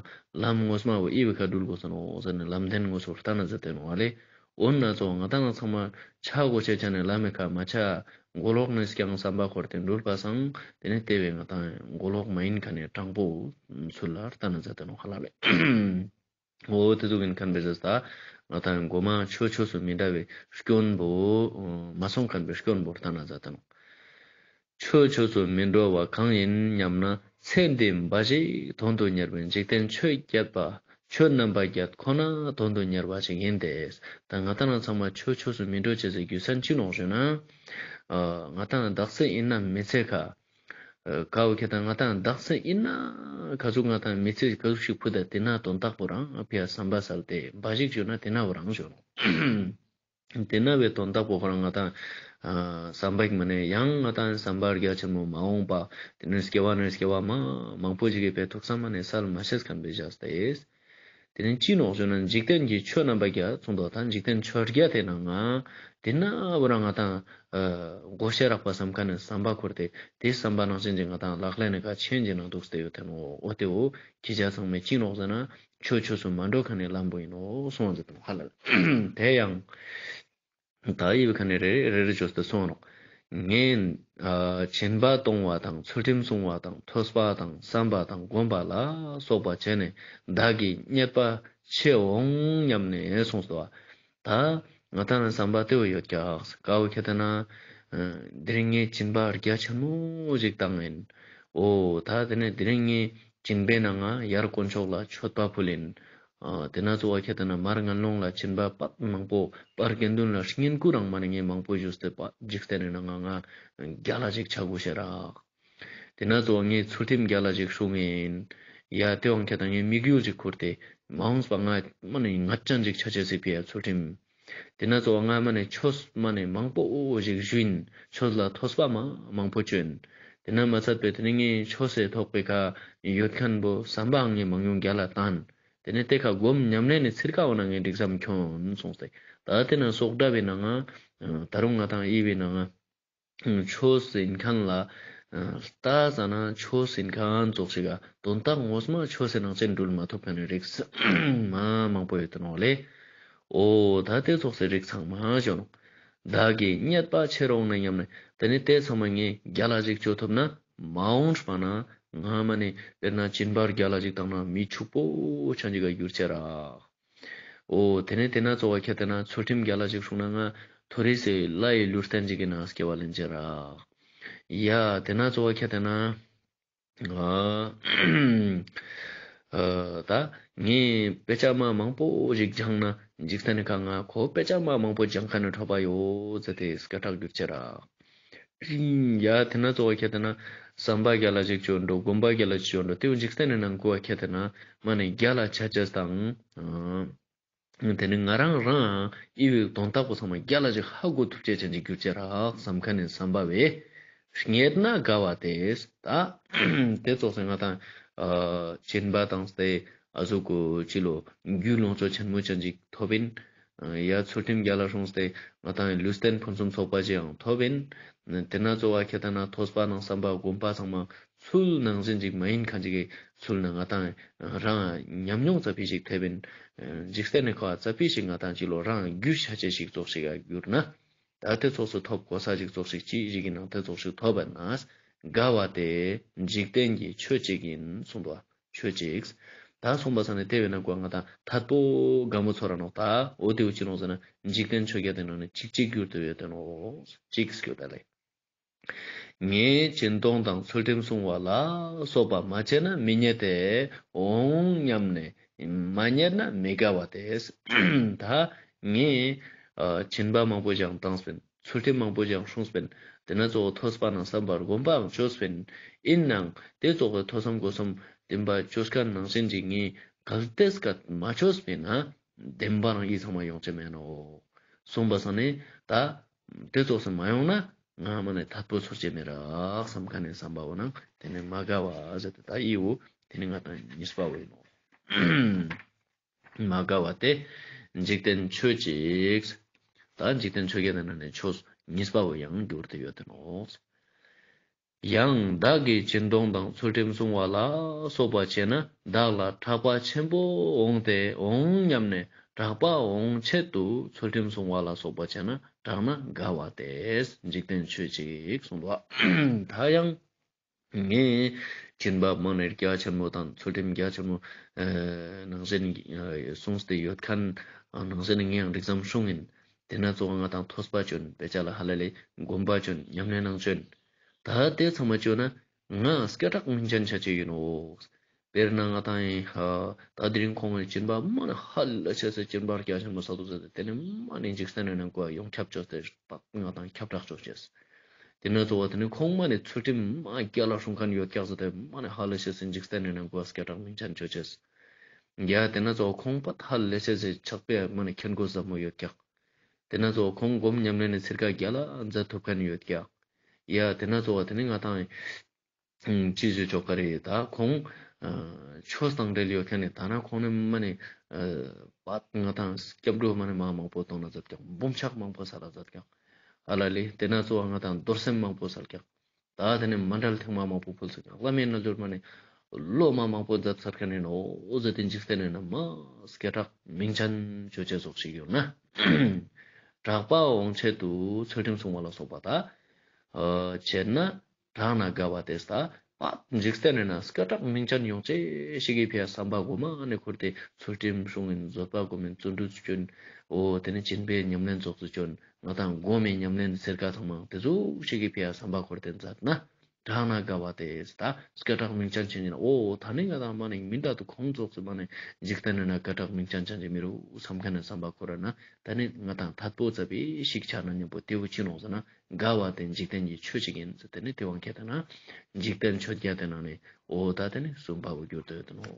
ལམ་ངོ་མ་བོ་ཨི་བོ་ཁ་འགྲུལ་དགོས་ས་ནོག་ཟེར་ནས་ལམ་བདེན་ངོ་སོ་ལྟ་ན་ཟེར་ཏེ་ནོག་ཨ་ལེ། འོ་ན་ཚོ་ང་དང་ཚང་མ་ཆ་དགོས་ཤེས་ཅན་ནི་ལམ་མི་ཁ་མ་ཆ་མགོ་ལོག་ནས་ཀྱང་བསམ་པ་འཁོར་ཏེ་འགྲུལ་པ་སང་དེ་ནས་དེ་བས་ང་དང་མགོ་ལོག་མ་ཡིན་མཁན་ནི་དྲང་པོ་ཚུལ་ལ་ལྟ་ན་ཟེར་ཏེ་ནོག་ཧ་ལ་ལེ། འོ་དེ་ཟུག་ཡིན་མཁན་བེ་ཟེར་ད། ང་དང་མགོ་མ་ཆོས་ཆོས་སུ་མི་འདྲ་བའི་སྐྱོན་པོ་མ་སོང་མཁན་བེ་སྐྱོན་པོ་ལྟ་ན་ཟེར་ཏེ་ནོག། ཆོས་ཆོས་སུ་མི་འགྲོ་བ་གང་ཡིན་སྙམ་ན། ཚེ་འདི་འབའ་ཞིག་དོན་དུ་གཉེར་བའི་འཇིག་རྟེན་ཆོས་བརྒྱད་པ། ཆོས་རྣམ་པ་བརྒྱད་ཁོ་ན་དོན་དུ་གཉེར་བ་ཞིག་ཡིན་ཏེ། ད་ང་དང་ཚང་མ་ཆོས་ཆོས་སུ་མི་འགྲོ་ཅེས་སི་རྒྱུ་མཚན་ཅི་ནོག་ཞུ་ན། ཨ་ང་དང་དག་ས་ཡིན་ན་མི་ཚེ་ཁ། ཨ་ཀ་བོ་ཁྱེད་དང་ང་དང་དག་ས་ཡིན་ན་ག་ཟུག་ང་དང་མི་ཚེ་ག་ཟུག་ཞིག་ཕུད་ད་དེ་ན་དོན་དག་པོ་རང་ཕི་ཡ་བསམ་པ་སལ་ཏེ་འབའ་ཞིག་ཞུ་ན་དེ་ན་བོ་རང་ཞུ་ནོག། དེ་ན་བའི་དོན་དག་པོ་ཁོ་རང་ང་དང་ཨ་བསམ་པ་ཞིག་མ་ནེ་ཡང་ང་དང་བསམ་པ་རྒྱ་ཆེན་མོ་མ་འོངས་པ་དེ་ནས་སྐྱེ་བ་ནས་སྐྱེ་བ་མ་མང་པོ་ཞིག་གི་བའི་ཐུགས་བསམ་མ་ནེ་སལ་མ་ཤེས་མཁན་བེ་བྱས་ཏེ། དེ་ནས་ཅི་ནོག་ཞུ་ན་འཇིག་རྟེན་གྱི་ཆོས་རྣམ་པ་བརྒྱད་གསུངས་འདུག། ད་འཇིག་རྟེན་ཆོས་བརྒྱད་དེ་ནང་ང་དེ་ན་བོ་རང་ང་དང་ཨ་དགོས་ཤེས་རག་པ་བསམ་མཁན་ནི་བསམ་པ་འཁོར་ཏེ་དེ་བསམ་པ་ནང་བཞིན་གྱི་ང་དང་ལག་ལེན་ནི་ཁ་ཆེན་གྱི་ནང་འདུག་སྟེ་ཡོད་དེ་ནོག། འོ་དེ་བོ་ཁྱེད་ཅག་ཚང་མས་ཅི་ནོག་ཟེར་ན། ཆོས་ཆོས་སུ་མ་འགྲོ་མཁན་ནི་ལམ་པོ་ཡིན་ནོག་གསུངས་པ་ཟེར་དང་ཧ་ལ་ལེ། དེ་ཡང་ད་ཡི་བའི་ཁ་ནས་རེ་རེ་རེ་རེ་བཅོས་ཏེ་གསུངས་ནོག། ངས་ཨ་སྦྱིན་པ་གཏོང་བ་དང་ཚུལ་ཁྲིམས་སྲུང་བ་དང་ཐོས་པ་དང་བསམ་པ་དང་སྒོམ་པ་ལ་སོགས་པ་བྱས་ནས་བདག་གིས་རྙེད་པ་ཆེ་འོང་སྙམ་ནས་གསུངས་སོ། ད་ང་དང་ལ་བསམ་པ་དེ་བོ་ཡོད་ཀྱག། ཀ་བོ་ཁྱེད་ལྟ་ན་ཨ་དེ་རིང་ངས་སྦྱིན་པ་རྒྱ་ཆེན་མོ་ཞིག་བཏང་ཡིན། འོ་ད་དེ་ནས་དེ་རིང་ངས་སྦྱིན་པའི་ནང་ང་ཡར་དཀོན་མཆོག་ལ་མཆོད་པ་ཕུལ་ཡིན། ཨ་དེ་ན་གཙོ་བོ་ཁྱེད་ལྟ་ན་མར་ངན་སློང་ལ་སྦྱིན་པ་པ་མང་པོ་པར་དགེ་འདུན་ལ་བསྙེན་བཀུར་རང་མ་ནེ་ངས་མང་པོ་ཞུས་ཏེ་པ་འཇིག་རྟེན་ནི་ནང་ང་ང་རྒྱལ་ལ་ཞིག་ཆ་དགོས་ཤེས་རག། དེ་ན་གཙོ་བོ་ངས་ཚུལ་ཁྲིམས་རྒྱལ་ལ་ཞིག་སྲུང་ཡིན། ཡ་དེ་བོ་ཁྱེད་ལྟ་ངས་དམིགས་ཡུལ་ཞིག་ཁུར་ཏེ་མ་འོངས་པ་ང་མ་ནེ་ངད་ཅན་ཞིག་ཆ་ཅེས་སི་ཕི་ཡ་ཚུལ་ཁྲིམས། དེ་ན་གཙོ་བོ་ང་མ་ནེ་ཆོས་མ་ནེ་མང་པོ་ཞིག་ཞུ་ཡིན། ཆོས་ལ་ཐོས་པ་མ་མང་པོ་བཅོ་ཡིན། དེ་ན་མ་ཚད་པའི་དེ་ནི་ངས་ཆོས་སི་ཐོག་པའི་ཁ་ཡོད་མཁན་པོ་བསམ་པའང་ངས་མང་ཉུང་རྒྱལ་ལ་བཏང་། དེ་ནས་དེ་ཁ་སྒོམ་ཉམས་ལེན་ནི་ཚིར་ཀ་བོ་ན་ངས་འགྲིག་བསམ་ཁྱོང་གསུངས་ཏེ། ད་དེ་ན་སོགས་སྒྲ་བའི་ནང་ང་ད་རུང་ང་དང་ཡི་བའི་ནང་ང་ཆོས་ཟེར་མཁན་ལ་ལྟ་ས་ན་ཆོས་ཟེར་མཁན་ཙོགས་ཤིག་ག་དོན་དག་ངོ་མ་ཆོས་སི་ནང་ཚན་འགྲུལ་མ་ཐུབ་མཁན་ནི་རིགས་མ་མང་པོ་ཡོད་དེ་ནོག་ལེ། འོ་ད་དེ་ཙོགས་སི་རིགས་ཚང་མ་ཞོ་ནོག། བདག་གིས་རྙེད་པ་ཆེར་འོང་ན་སྙམ་ནས། དེ་ནི་དེ་ཚང་མ་ངས་རྒྱལ་ལ་ཞིག་བཅོ་ཐུབ་ན་མ་འོངས་པ་ན་ང་མ་ནེ་དཔེར་ན་སྦྱིན་པ་རྒྱལ་ལ་ཞིག་བཏང་ན་མི་ཕྱུག་པོ་ཆ་ཅིག་ག་འགྱུར་ཅེས་རག། འོ་དེ་ནས་དེ་ན་གཙོ་བོ་ཁྱེད་ལྟ་ན་ཚུལ་ཁྲིམས་རྒྱལ་ལ་ཞིག་སྲུང་ན་ང་མཐོ་རིས་སི་ལྷ་ཡི་ལུས་རྟེན་ཅིག་གི་ནང་སྐྱེ་བ་ལེན་ཅེས་རག། ཡ་དེ་ན་གཙོ་བོ་ཁྱེད་ལྟ་ན། ཨ་ད་ངས་དཔེ་ཆ་མ་མང་པོ་ཞིག་སྦྱངས་ན་ འཇིག་རྟེན་ནི་ཁ་ང་ཁོ་དཔེ་ཆ་མ་མང་པོ་སྦྱང་ཁན་ནི་ཐོབ་པ་ཡོད་ཟེར་ཏེ་སྐད་གྲགས་གྱུར་ཅེས་རག། ཡ་དེ་ན་ཙོགས་ཁྱེར་ཏེ་ན་བསམ་པ་རྒྱལ་ལ་ཞིག་བཅོ་འགྲོ། སྒོམ་པ་རྒྱལ་ལ་ཞིག་བཅོ་འགྲོ། དེ་འཇིག་རྟེན་ནི་ནང་ཁོ་ཁྱེར་ཏེ་ན་མ་ནེ་རྒྱལ་ལ་ཆ་ཅེས་དང་། དེ་ནི་ང་རང་རང་ཨི་བོའི་དོན་དག་པོ་ཚང་མ་རྒྱལ་ལ་ཞིག་ཧ་གོ་ཐུབ་ཅེས་ཅན་ཅིག་གྱུར་ཅེས་རག་བསམ་ཁན་ནི་བསམ་པ་བས། རྙེད་ན་དགའ་བ་སྟེ། ད་དེ་ཙོགས་སེ་ང་དང་ཨ་སྦྱིན་པ་བཏང་སྟེ་ཨ་ཟུག་གི་ཅི་ལོ་རྒྱུ་ལོངས་སྤྱོད་ཆེན་མོ་ཅན་ཅིག་ཐོབ་ཨིན། ཡ་ཚུལ་ཁྲིམས་རྒྱལ་ལ་སྲུངས་ཏེ་ང་དང་ལུས་རྟེན་ཕུན་སུམ་ཚོགས་པ་ཅིག་ཡང་ཐོབ་ཨིན། དེ་ན་ཙོགས་ཁྱེར་ཏེ་ན་ཐོས་པ་དང་བསམ་པ་སྒོམ་པ་ཚང་མ་ཚུལ་ནང་བཞིན་ཅིག་མ་ཡིན་ཁན་ཅིག་གི་ཚུལ་ནི་ང་དང་རང་ཉམས་མྱོང་ཙ་པིག་ཞིག་ཐེབས་ཨིན། འཇིག་རྟེན་ནི་ཁ་ཙ་པིག་ཞིག་ང་དང་ཅི་ལོ་རང་རྒྱུས་ཆ་ཅེས་ཞིག་ཙོགས་ཤིག་ག་གྱུར་ན། ད་དེ་ཙོགས་སུ་ཐོབ་གོ་ས་ཞིག་ཙོགས་ཤིག་ཅི་ཞིག་གི་ནང་དེ་ཙོགས་ཤིག་ཐོབ་པ་ན་དགའ་བ་སྟེ་འཇིག་རྟེན་གྱི་ཆོས་ཅིག་ཡིན་གསུངས་པ། ཆོས་ཅིག་ད་གསུངས་པ་ས་ནི་དེ་བས་ན་ཀོ་ང་དང་ཐད་པོ་དགའ་མོ་ཚོར་ར་ནོག། ད་འོ་དེ་བོ་ཅི་ནོག་ཟེར་ན་འཇིག་རྟེན་ཆོས་བརྒྱད་དེ་ནང་ནས་ཅིག་ཅིག་གྱུར་ཏེ་ཡོད་དེ་ནོག། ཅིག་སྐྱོད་ད་ལེ། ངས་སྦྱིན་གཏོང་དང་ཚུལ་ཁྲིམས་སྲུང་བ་ལ་སོགས་པ་མ་བྱས་ན་མི་རྙེད་དེ། འོང་སྙམ་ནས་མ་རྙེད་ན་མི་དགའ་བ་སྟེ། ད་ངས་ཨ་སྦྱིན་པ་མང་པོ་ཞིག་བཏང་སྤེན། ཚུལ་ཁྲིམས་མང་པོ་ཞིག་སྲུངས་སྤེན། དེ་ན་ཙོགས་ཐོས་པ་ནང་བསམ་པར་སྒོམ་པའང་བཅོས་སྤེན། ཨིན་ནའང་དེ་ཙོགས་ཀྱི་ཐོས་བསམ་སྒོམ་གསུམ་བདེན་པ་བཅོས་ཁན་ནང་བཞིན་ཅིག་ངས་གལ་ཏེ་སྐད་མ་བཅོས་སྤེན་ན་བདེན་པ་རང་ཨི་ཚང་མ་ཡོང་ཅེས་མེད་ནོག། གསུངས་པ་ས་ནི་ད་དེ་ཙོགས་སེ་མ་ཡོང་ན་ང་མ་ནེ་ཐད་པོ་ཚོར་ཅེས་མེད་རག་བསམ་ཁན་ནི་བསམ་པ་བོ་ནང་དེ་ནི་མ་དགའ་བ་ཟེར་ཏེ་ད་ཨི་བོ་དེ་ནི་ང་དང་གཉིས་པ་བོ་ཡིན་ནོག། མ་དགའ་བ་སྟེ། འཇིག་རྟེན་ཆོས་ཅིག་ད་འཇིག་རྟེན་ཆོས་བརྒྱད་དེ་ནང་ནས་ཆོས་གཉིས་པ་བོ་ཡང་གྱུར་ཏེ་ཡོད་དེ་ནོག། ཡང་བདག་གིས་སྦྱིན་གཏོང་དང་ཚུལ་ཁྲིམས་སྲུང་བ་ལ་སོགས་པ་བྱས་ན་བདག་ལ་གྲགས་པ་ཆེན་པོ་འོང་སྟེ་འོང་སྙམ་ནས་གྲགས་པ་འོང་ཆེད་དུ་ཚུལ་ཁྲིམས་སྲུང་བ་ལ་སོགས་པ་བྱས་ན་གྲགས་ན་དགའ་བ་སྟེ། འཇིག་རྟེན་ཆོས་ཅིག་གསུངས་པ། ད་ཡང་ངས་སྦྱིན་པ་མ་ནེ་རྒྱ་ཆེན་མོ་དང་ཚུལ་ཁྲིམས་རྒྱ་ཆེན་མོ་ཨ་ནང་བཞིན་ཨ་སྲུངས་ཏེ་ཡོད་ཁན་ནང་བཞིན་ངས་ཡང་རིགས་ཙམ་སྲུང་ཨིན། དེ་ན་ཙོགས་ང་དང་ཐོས་པ་བཅོན། དཔེ་ཆ་ལ་ཧ་ལ་ལེ་སྒོམ་པ་བཅོན། ཉམས་ལེན་ནང་བཅོན། ད་དེ་ཚང་མ་བཅོས་ན་ང་སྐད་གྲགས་མིང་ཅན་ཆ་ཅེས་ཡིན་ནོག། དཔེར་ན་ང་དང་ཨིན་ཧ་ད་དེ་རིང་ཁོང་གི་སྦྱིན་པ་མ་ནེ་ཧ་ལས་ཆེ་སེ་སྦྱིན་པ་རྒྱ་ཆེན་མོ་ས་དུ་ཟེར་ཏེ་དེ་ནི་མ་ནེ་འཇིག་རྟེན་ནི་ནང་ཀོ་ཡོངས་ཁྱབ་བཅོས་ཏེ་ང་དང་ཁྱབ་བསྒྲགས་བཅོ་ཅེས། དེ་ན་ཙོགས་དེ་ནི་ཁོང་མ་ནེ་ཚུལ་ཁྲིམས་མ་རྒྱལ་ལ་སྲུང་ཁན་ཡོད་ཀྱག་ཟེར་ཏེ་མ་ནེ་ཧ་ལས་ཆེ་སེ་འཇིག་རྟེན་ནི་ནང་ཀོ་སྐད་གྲགས་མིང་ཅན་བཅོ་ཅེས། ཡ་དེ་ན་ཙོགས་ཁོང་པ་ཧ་ལས་ཆེ་སེ་ཕྱག་དཔེ་མ་ནེ་མཁྱེན་དགོས་ཟབ་མོ་ཡོད་ཀྱག། དེ་ན་ཙོགས་ཁོང་སྒོམ་ཉམས་ལེན་ནི་ཚིར་ཀ་རྒྱལ་ལ་མཛད་ཐུབ་ཁན་ཡོད་ཀྱག། ཡ་དེ་ན་ཙོགས་དེ་ནི་ང་དང་ཅི་ཞུ་ཆོག་ག་རེ། ད་ཁོང་ཨ་ཆོས་དང་འབྲེལ་ཡོད་ཁན་ནི་ད་ན་ཁོང་ནི་མ་ནེ་ཨ་པ་ང་དང་སྐྱབས་འགྲོ་མ་ནེ་མ་མང་པོ་གཏོང་ན་མཛད་ཀྱག། འབུམ་ཕྲག་མང་པོ་སལ་ལ་མཛད་ཀྱག། ཧ་ལ་ལེ་དེ་ན་ཙོགས་ང་དང་རྡོར་སེམས་མང་པོ་སལ་ཀྱག། ད་དེ་ནི་མཎྜལ་ཐེངས་མ་མང་པོ་ཕུལ་ཚུལ་ཀྱག། བླ་མའི་རྣལ་འབྱོར་མ་ནེ་ལོ་མ་མང་པོ་མཛད་ཚར་ཁན་ནི་ནོག་ཟེར་ཏེ་འཇིག་རྟེན་ནི་ནང་མ་སྐད་གྲགས་མིང་ཅན་བཅོ་ཅེས་ཙོགས་ཤིག་ཡོད་ན། གྲགས་པ་འོང་ཆེད་དུ་ཚུལ་ཁྲིམས་སྲུང་བ་ལ་སོགས་པ་ད་ཨ་བྱས་ན་གྲགས་ན་དགའ་བ་སྟེ། ད་པ་འཇིག་རྟེན་ནི་ནང་སྐད་གྲགས་མིང་ཅན་ཡོང་ཅེས་ཤིག་གི་ཕི་ཡ་བསམ་པ་གོ་མ་ནེ་ཁུར་ཏེ་ཚུལ་ཁྲིམས་སྲུང་ཨིན། བཟོད་པ་སྒོམ་ཨིན། བརྩོན་འགྲུས་བཅོན། འོ་དེ་ནི་སྦྱིན་པའི་ཉམས་ལེན་ཙོགས་སུ་བཅོན། ང་དང་སྒོམ་མི་ཉམས་ལེན་ཚིར་ཀ་ཚང་མ་དེ་ཙོགས་ཤིག་གི་ཕི་ཡ་བསམ་པ་ཁུར་ཏེ་མཛད་ན་གྲགས་ན་དགའ་བ་སྟེ། ད་སྐད་གྲགས་མིང་ཅན་ཆེན་ཡིན་ན་འོ་ད་ནི་ང་དང་མ་ནེ་མི་འདྲ་དུ་ཁོང་ཙོགས་སུ་མ་ནེ་འཇིག་རྟེན་ནི་ནང་སྐད་གྲགས་མིང་ཅན་ཆེན་ཅིག་མི་རུ་བསམ་ཁན་ནི་བསམ་པ་ཁུར་ན་ད་ནི་ང་དང་ཐད་པོ་ཙ་པིག་ཞིག་ཆ་ན་མཉམ་པོ་དེ་བོ་ཅི་ནོག་ཟེར་ན་དགའ་བ་སྟེ་འཇིག་རྟེན་གྱི་ཆོས་ཅིག་ཡིན་ཟེར། དེ་ནི་དེ་བོ་ཁྱེར་ཏེ་ན་འཇིག་རྟེན་ཆོས་བརྒྱད་དེ་ནང་ནས་འོ་ད་དེ་ནི་གསུམ་པ་བོ་གྱུར་ཏེ་ཡོད་དེ་ནོག།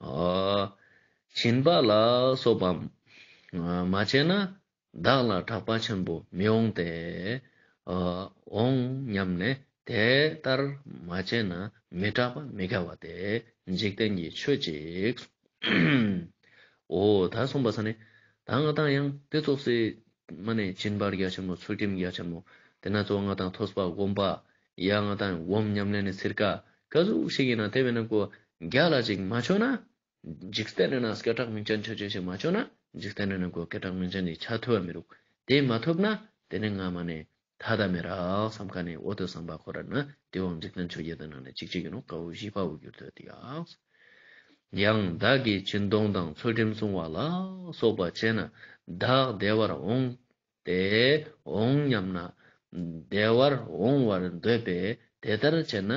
ཨ་སྦྱིན་པ་ལ་སོགས་པ་མ་བྱས་ན་བདག་ལ་གྲགས་པ་ཆེན་པོ་མི་འོང་སྟེ། ཨ་འོང་སྙམ་ནས་དེ་ལྟར་མ་བྱས་ན་མི་གྲགས་པ་མི་དགའ་བ་སྟེ། འཇིག་རྟེན་གྱི་ཆོས་ཅིག། འོ་ད་གསུངས་པ་ས་ནི་ད་ང་དང་ཡང་དེ་ཙོགས་སེ་མ་ནེ་སྦྱིན་པ་རྒྱ་ཆེན་མོ་ཚུལ་ཁྲིམས་རྒྱ་ཆེན་མོ་དེ་ན་ཙོགས་ང་དང་ཐོས་པ་སྒོམ་པ་ཡ་ང་དང་སྒོམ་ཉམས་ལེན་ནི་ཚིར་ཀ་ཀ་ཟུག་ཞིག་ཡིན་ན་དེ་བས་ན་ཀོ་རྒྱལ་ལ་ཅིག་མ་ཆོ་ན། འཇིག་རྟེན་ནི་ནང་སྐད་གྲགས་མིང་ཅན་ཆོས་ཅན་ཞིག་མ་ཆོ་ན་འཇིག་རྟེན་ནི་ནང་ཀོ་སྐད་གྲགས་མིང་ཅན་ནི་ཆ་ཐུབ་བ་མི་རུག། དེ་མ་ཐུབ་ན་དེ་ནི་ང་མ་ནེ་ཐ་ད་མི་རག་བསམ་ཁན་ནི་འོ་དོ་བསམ་པ་ཁོ་ར་ན་དེ་བོ་འཇིག་རྟེན་ཆོས་བརྒྱད་དེ་ནང་ནས་ཅིག་ཅིག་ཡིན་ནོག། ཀ་བོ་བཞི་པ་བོ་གྱུར་ཏེ་ཡོད་དེ་ཡག། ཡང་བདག་གིས་སྦྱིན་གཏོང་དང་ཚུལ་ཁྲིམས་སྲུང་བ་ལ་སོགས་པ་བྱས་ན་བདག་བདེ་བར་འོང་སྟེ་འོང་སྙམ་ན། བདེ་བར་འོང་བར་འདོད་པས་དེ་ལྟར་བྱས་ན་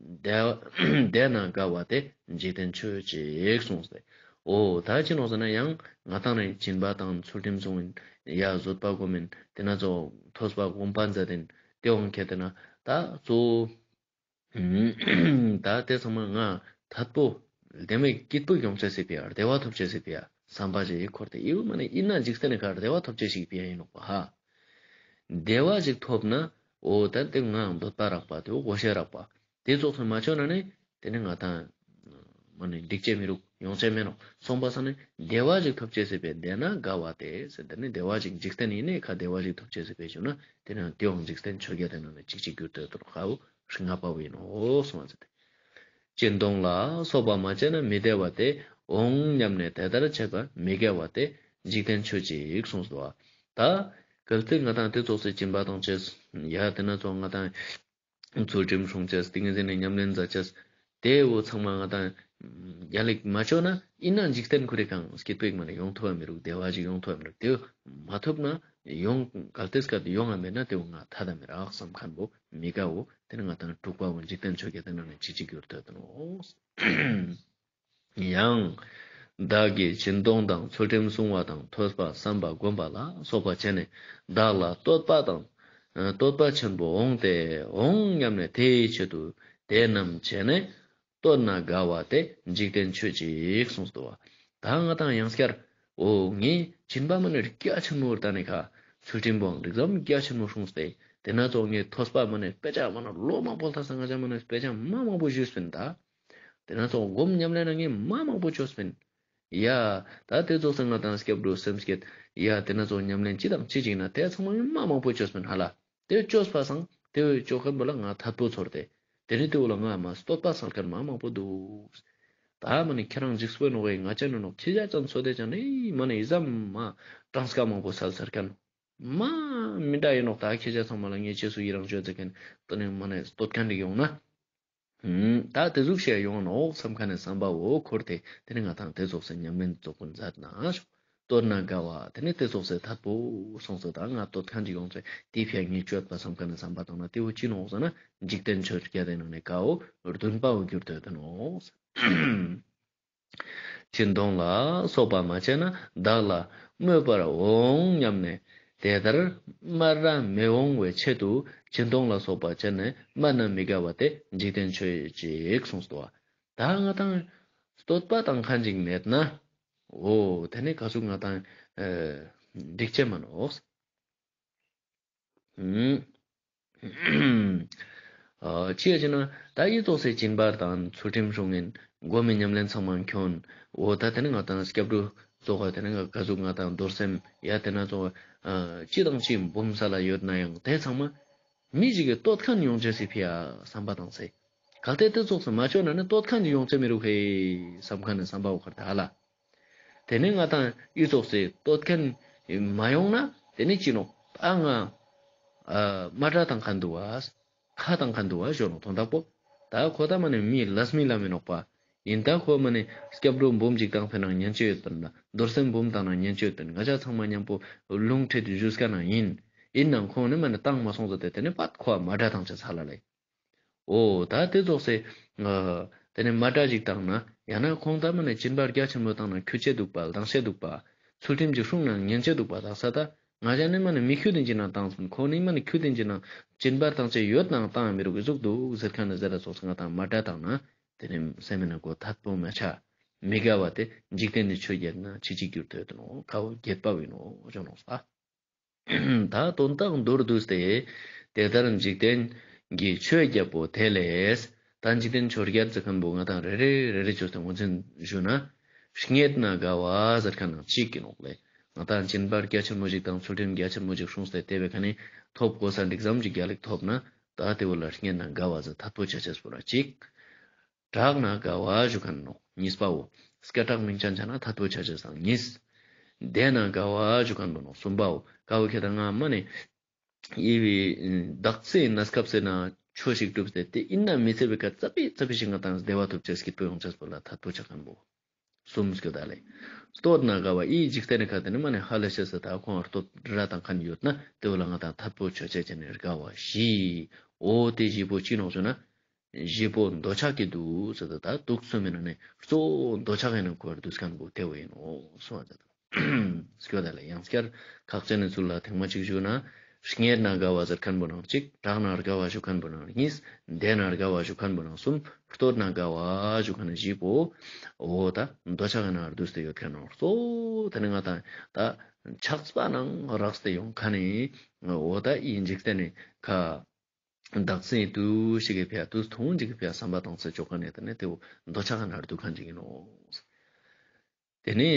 དེ་དེ་ན་དགའ་བ་དེ་འཇིག་རྟེན་ཆོས་ཅིག་གསུངས་ཏེ། འོ་ད་ཅི་ནོག་ཟེར་ན་ཡང་ང་ཏང་ནི་སྦྱིན་པ་དང་ཚུལ་ཁྲིམས་སྲུང་ཡིན། ཡ་བཟོད་པ་སྒོམ་ཡིན། དེ་ན་ཚོ་ཐོས་པ་སྒོམ་པ་མཛད་ཡིན། དེ་འོང་ཁྱེད་དེ་ན་ད་གཙོ་བོ་ད་དེ་ཚང་མ་ང་ཐད་པོ་བདེ་མོ་སྐྱིད་པོ་ཡོང་ཅེས་སི་ཕི་ཡ་བདེ་བ་ཐོབ་ཅེས་སི་ཕི་ཡ་བསམ་པ་ཞིག་འཁོར་ཏེ་ཡོད་མ་ནི་ཡིན་ན་འཇིག་རྟེན་ནི་ཁ་བདེ་བ་ཐོབ་ཅེས་ཤིག་ཕི་ཡ་ཡིན་ནོག་པ་ཧ། བདེ་བ་ཞིག་ཐོབ་ན་འོ་ད་དེ་ང་འདོད་པ་རག་པ་དེ་འོ་དགོས་ཤེས་རག་པ་དེ་ཙོགས་སུ་མ་བྱུང་ན་ནི་དེ་ནི་ང་ཏང་མ་ནི་འགྲིག་ཅེས་མི་རུག་ཡོང་ཅེས་མེད་ནོག་སོང་པ་སང་ནི་བདེ་བ་ཞིག་ཐོབ་ཅེས་སི་ཕི་ཡ་དེ་ན་དགའ་བ་དེ་ཟེར་དེ་ནི་བདེ་བ་ཞིག་འཇིག་རྟེན་ཡིན་ནི་ཁ་བདེ་བ་ཞིག་ཐོབ་ཅེས་སི་ཕི་ཡ་བྱུང་ན་དེ་ན་དེ་འོང་འཇིག་རྟེན་ཆོས་བརྒྱད་དེ་ན་ནི་ཅིག་ཅིག་གྱུར་ཏེ་ཡོད་དོ་ཁ་འོ་ལྔ་པ་བོ་ཡིན་ནོག་གསུངས་པ་ཟེར་ཏེ། སྦྱིན་གཏོང་ལ་སོགས་པ་མ་བྱས་ན་མི་བདེ་བ་དེ་འོང་སྙམ་ནས་དེ་ལྟར་བྱེད་པ་མི་དགེ་བ་སྟེ་འཇིག་རྟེན་ཆོས་ཅིག་གསུངས་སོ། ད་གལ་ཏེ་ང་ཏང་དེ་ཙོགས་སེ་སྦྱིན་པ་གཏང་ཅེས་ཡ་དེ་ན་ཙོགས་ང་ཏང་ཚུལ་ཁྲིམས་སྲུང་ཅེས་ཏིང་ངེ་འཛིན་ནི་ཉམས་ལེན་མཛད་ཅེས་དེ་བོ་ཚང་མ་ང་ཏང་ཡ་ལེགས་མ་ཅོས་ན་ཡིན་ན་འཇིག་རྟེན་ཁོ་རེ་གང་སྐྱིད་པོ་ཡིག་མ་ནས་ཡོང་ཐུབ་བ་མི་རུག་བདེ་བ་ཞིག་ཡོང་ཐུབ་བ་མི་རུག་དེ་བོ་མ་ཐུབ་ན་ཡོང་གལ་ཏེ་སྐད་ཡོང་ང་མེད་ན་དེ་བོ་ང་ཐ་ད་མི་རག་བསམ་མཁན་བོ་མི་དགའ་བོ་དེ་ནི་ང་ཏང་དྲུག་པ་བོ་འཇིག་རྟེན་ཆོས་བརྒྱད་དེ་ནང་ནས་ཅི་ཅིག་གྱུར་ཐོས་དོ་ནོ། ཡང་། བདག་གིས་སྦྱིན་གཏོང་དང་ཚུལ་ཁྲིམས་སྲུང་བ་དང་ཐོས་པ་བསམ་པ་སྒོམ་པ་ལ་སོགས་པ་བྱས་ནས་བདག་ལ་བསྟོད་པ་དང་། བསྟོད་པ་ཆེན་པོ་འོང་སྟེ་འོང་སྙམ་ནས་དེའི་ཆེད་དུ་དེ་རྣམས་བྱས་ནས་བསྟོད་ན་དགའ་བ་དེ་འཇིག་རྟེན་ཆོས་ཅིག་གསུངས་སོ། ད་ང་ཏང་ཡང་སྐྱར་འོ་ངས་སྦྱིན་པ་མ་ནི་རྒྱ་ཆེན་མོ་བཏང་ནི་ཁ་ཚུལ་ཁྲིམས་བོ་འགྲིག་ཙམ་རྒྱ་ཆེན་མོ་སྲུངས་ཏེ་དེ་ན་ཙོགས་ངས་ཐོས་པ་མ་ནི་དཔེ་ཆ་མ་ནི་ལོ་མང་པོ་ལྟས་ང་ཅག་མ་ནི་དཔེ་ཆ་མ་མང་པོ་ཞུས་པིན་ད། དེ་ན་ཙོགས་སྒོམ་ཉམས་ལེན་ན་ངས་མ་མང་པོ་ཅོས་པིན། ཡ། ད་དེ་ཙོགས་སེ་ང་ཏང་སྐྱབས་འགྲོ་སེམས་བསྐྱེད། ཡ་དེ་ན་ཙོགས་ཉམས་ལེན་ཅི་དང་ཅི་ཅིག་ན་དེ་ཚང་མ་ངས་མ་མང་པོ་ཅོས་པིན་ཧ་ལ། དེ་ཅོས་པ་སང་དེ་བོ་ཅོ་མཁན་བོ་ལ་ང་ཐད་པོ་ཚོར་ཏེ། དེ་ནི་དེ་བོ་ལ་ང་མ་བསྟོད་པ་སལ་མཁན་མ་མང་པོ་འདུག་ད་མ་ནི་ཁྱེད་རང་འཇིགས་པོ་ནོག་ཨེ་ང་ཅག་ནི་ནོག་ཁྱེད་ཅག་ཅན་ཚོ་དེ་ཅན་ནི་མ་ནི་ཨི་ཙམ་མ་གྲངས་ཀ་མང་པོ་སལ་ཚར་མཁན། མ་མི་འདྲ་ཡིན་ནོག་ད་ཁྱེད་ཅག་ཚང་མ་ལ་ངས་རྗེས་སུ་ཡི་རང་ཅོ་ཟེར་མཁན་དེ་ནི་མ་ནི་བསྟོད་མཁན་ཞིག་ཡོང་ན། ད་དེ་ཟུག་ཤེས་ཡོང་ནོག་བསམ་མཁན་ནི་བསམ་པ་བོ་འཁོར་ཏེ་དེ་ནི་ང་ཏང་དེ་ཙོགས་སེ་ཉམས་ལེན་ཙོགས་པོ་མཛད་ན་ཤོག་བསྟོད་ན་དགའ་བ་དེ་ནི་དེ་ཙོགས་སེ་ཐད་པོ་སོང་སོ་ད་ང་བསྟོད་མཁན་ཅིག་ཡོང་ཚེ་དེ་ཕི་ཡ་ངས་ཅོད་པ་བསམ་མཁན་ནི་བསམ་པ་བཏང་ན་དེ་བོ་ཅི་ནོག་ཟེར་ན་འཇིག་རྟེན་ཆོས་བརྒྱད་དེ་ནང་ནས་དགའ་བོ་བདུན་པ་བོ་གྱུར་ཏེ་ཡོད་ནོག་སྦྱིན་གཏོང་ལ་སོགས་པ་མ་བྱས་ན་བདག་ལ་སྨོད་པར་འོང་སྙམ་ནས་དེ་ལྟར་སྨད་ར་མི་འོང་བའི་ཆེད་དུ་སྦྱིན་གཏོང་ལ་སོགས་པ་བྱས་ནས་སྨད་ན་མི་དགའ་བ་དེ་འཇིག་རྟེན་ཆོས་ཅིག་གསུངས་སོ། ད་ང་ཏང་བསྟོད་པ་བཏང་མཁན་ཅིག་མེད་ན་འོ་དེ་ནི་ག་ཟུག་ང་ཏང་འགྲིག་ཅེས་མ་ནོག་ཨ་ཅི་ཡ་ཅེ་ན་ད་ཡི་ཙོགས་སེ་སྦྱིན་པ་དང་ཚུལ་ཁྲིམས་སྲུང་ཡིན་སྒོམ་མེད་ཉམས་ལེན་ཚང་མ་འཁྱོན། འོ་ད་དེ་ནི་ང་ཏང་སྐྱབས་འགྲོ་ཙོགས་དེ་ནི་ག་ཟུག་ང་ཏང་རྡོར་སེམས་ཡ་དེ་ན་ཙོགས་ཅི་དང་ཅི་འབུམ་ས་ལ་ཡོད་ན་ཡང་དེ་ཚང་མ་མི་ཞིག་གི་བསྟོད་མཁན་ཡོང་ཅེས་སི་ཕི་ཡ་བསམ་པ་བཏང་སེ། གལ་ཏེ་དེ་ཙོགས་སེ་མ་ཅོས་ན་ནི་བསྟོད་མཁན་ཡོང་ཅེས་མི་རུག་ཧེ་བསམ་མཁན་ནི་བསམ་པ་བོ་ཁར་ད་ཧ་ལ། དེ་ནི་ང་ཏང་ཡི་ཙོགས་སེ་བསྟོད་མཁན་མ་ཡོང་ན་དེ་ནི་ཅི་ནོག་ད་ང་ཨ་མ་དྲ་བཏང་མཁན་འདུག་བ། ཁ་བཏང་མཁན་འདུག་བ་ཞོ་ནོག་དོན་དག་པོ། ད་ཁོ་ད་མ་ནི་མི་ལས་མི་ལ་མི་ནོག་པ། ཡིན་ད་ཁོ་མ་ནི་སྐྱབས་འགྲོ་འབུམ་གཅིག་བཏང་ཕེ་ནང་ཉན་ཅེས་ཡོད་པ་ན་རྡོར་སེམས་འབུམ་བཏང་ན་ཉན་ཅེས་ཡོད་པ་ན་ང་ཅག་ཚང་མ་མཉམ་པོ་ལུང་ཁྲིད་ཞུས་ཀ་ན་ཡིན། ཡིན་ནང་ཁོང་ནི་མ་ནི་བཏང་མ་སོང་ཟེར་ཏེ་དེ་ནི་པད་ཁོ་མ་དྲ་བཏང་ཅེས་ཧ་ལ་ལེ། འོ་ད་དེ་ཙོགས་སེ། ཨ་དེ་ནི་མ་དྲ་ཞིག་བཏང་ན་ཡང་ན་ཁོང་ད་མ་ནི་སྦྱིན་པ་རྒྱ་ཆེན་མོ་བཏང་ན་ཁྱུ་ཆེ་འདུག་པ་ལྡང་ཤེས་འདུག་པ། ཚུལ་ཁྲིམས་ཀྱི་སྲུང་ན་ཉན་ཆེ་འདུག་པ་དག་ས་ད། ང་ཅག་ནི་མ་ནི་མི་ཁྱུ་དེ་ཅི་ན་བཏང་སོང་ཁོང་ནི་མ་ནི་ཁྱུ་དེ་ཅི་ན་སྦྱིན་པ་བཏང་ཆེ་ཡོད་ནང་བཏང་མི་རུག་གི་ཟུག་འདུག་ཟེར་མཁན་ནི་ཟེར་ར་ཙོགས་སེ་ང་ཏང་མ་དྲ་བཏང་ན་དེ་ནི་སེམས་ན་གོ་ཐད་པོ་མ་ཆ། མི་དགའ་བ་དེ་འཇིག་རྟེན་ནི་ཆོས་བརྒྱད་ན་ཅི་ཅིག་གྱུར་ཐོས་དོ་ནོ་ཁ་བོ་བརྒྱད་པ་བོ་ཡིན་ནོ་ཞོ་ནོག་ས། ད་དོན་དག་མདོར་བསྡུས་ཏེ། དེ་ལྟར་འཇིག་རྟེན་གྱི་ཆོས་བརྒྱད་པོ་དེ་ལས། ད་འཇིག་རྟེན་ཆོས་བརྒྱད་ཟེར་མཁན་པོ་ང་ཏང་རེ་རེ་རེ་རེ་བཅོས་ཏེ་ངོས་འཛིན་ཞུ་ན། རྙེད་ན་དགའ་བ་ཟེར་མཁན་ནང་གཅིག་གི་ནོག་ལེ། ང་ཏང་སྦྱིན་པ་རྒྱ་ཆེན་མོ་ཞིག་དང་ཚུལ་ཁྲིམས་རྒྱ་ཆེན་མོ་ཞིག་སྲུངས་ཏེ་དེ་བའི་ཁ་ནས་ཐོབ་གོ་ས་འགྲིག་ཙམ་ཞིག་རྒྱ་ལེགས་ཐོབ་ན། ད་དེ་བོ་ལ་རྙེད་ན་དགའ་བ་ཟེར་ཐད་པོ་ཆ་ཆེས་པོ་ལ་གཅིག་གྲགས་ན་དགའ་བ་ཞུ་མཁན་ནོག་གཉིས་པའོ། སྐད་གྲགས་མིང་ཅན་ཆ་ན་ཐད་པོ་ཆ་ཆེས་སང་གཉིས། བདེ་ན་དགའ་བ་ཞུ་མཁན་པོ་ནོག་གསུམ་པའོ། དགའ་བོ་ཁྱེད་དང་ང་མ་ནི། ཡི་བི་བདག་ཚེ་གནས་སྐབས་སེ་ན་ཆོས་ཤིག་གྲུབ་སྟེ་དེ་ཡིན་ན་མི་ཚེ་བའི་ཀ་ཙ་པི་ཙ་པི་ཞིག་ང་ཏང་བདེ་བ་ཐོབ་ཆེས་སྐྱིད་པོ་ཡོང་ཆེས་པོ་ལ་ཐད་པོ་ཆ་མཁན་པོ། གསུམ་སྐྱོ་ད་ལེ། བསྟོད་ན་དགའ་བ་ཨི་འཇིག་རྟེན་ནི་ཁ་དེ་ནི་མ་ནི་ཧ་ལས་ཤེས་སེ་ད་ཁོང་བསྟོད་ར་བཏང་མཁན་ཡོད་ན་དེ་བོ་ལ་ང་ཏང་ཐད་པོ་ཆ་ཆེས་ཅན་ནི་དགའ་བ་བཞི། འོ་དེ་བཞི་པོ་ཅི་ནོག་ཞུ་ན། བཞི་པོ་འདོད་ཆགས་ཀྱི་དུག་ཟེར་ཏེ་ད་དུག་གསུམ་མི་ནང་ནེ་གཙོ་བོ་འདོད་ཆགས་ཡིན་ན་ཁོ་ར་དུག་ཁན་བོ་ཏེ་བོ་ཡིན་ནོག་གསུངས་པ་ཟེར་ཏེ། སྐྱོ་ད་ལེ་ཡང་སྐྱར་ཁག་ཅན་ནི་ཚུལ་ལ་ཐེངས་མ་གཅིག་ཞུ་ན། རྙེད་ན་དགའ་བ་ཟེར་ཁན་བོ་ནང་གཅིག། བྲག་ན་དགའ་བ་ཞུ་ཁན་བོ་ནང་གཉིས། བདེ་ན་དགའ་བ་ཞུ་ཁན་བོ་ནང་གསུམ། བསྟོད་ན་དགའ་བ་ཞུ་ཁན་བཞི་པོ། འོ་ད་འདོད་ཆགས་ཡིན་ན་དུག་སྟེ་ཡོད་ཁན་ནོག་གཙོ་བོ་ཏེ་ནི་ང་དང་ད་ཆགས་པ་ནང་རགས་ཏེ་ཡོང་ཁན་ནི། འོ་ད་འི་འཇིག་རྟེན་ནི་ཁ་བདག་འཛིན་དུ་ཞིག་གི་ཕིའ་དུག་མཐོང་ཞིག་གི་ཕིའ་བསམ་པ་བཏང་སྟེ་ཅོ་ཁན་ནི་ཏེ་ནི་ཏེ་བོ་འདོད་ཆགས་ཡིན་ན་དུག་ཁན་ཞིག་ཡིན་ནོག། ཏེ་ནེ་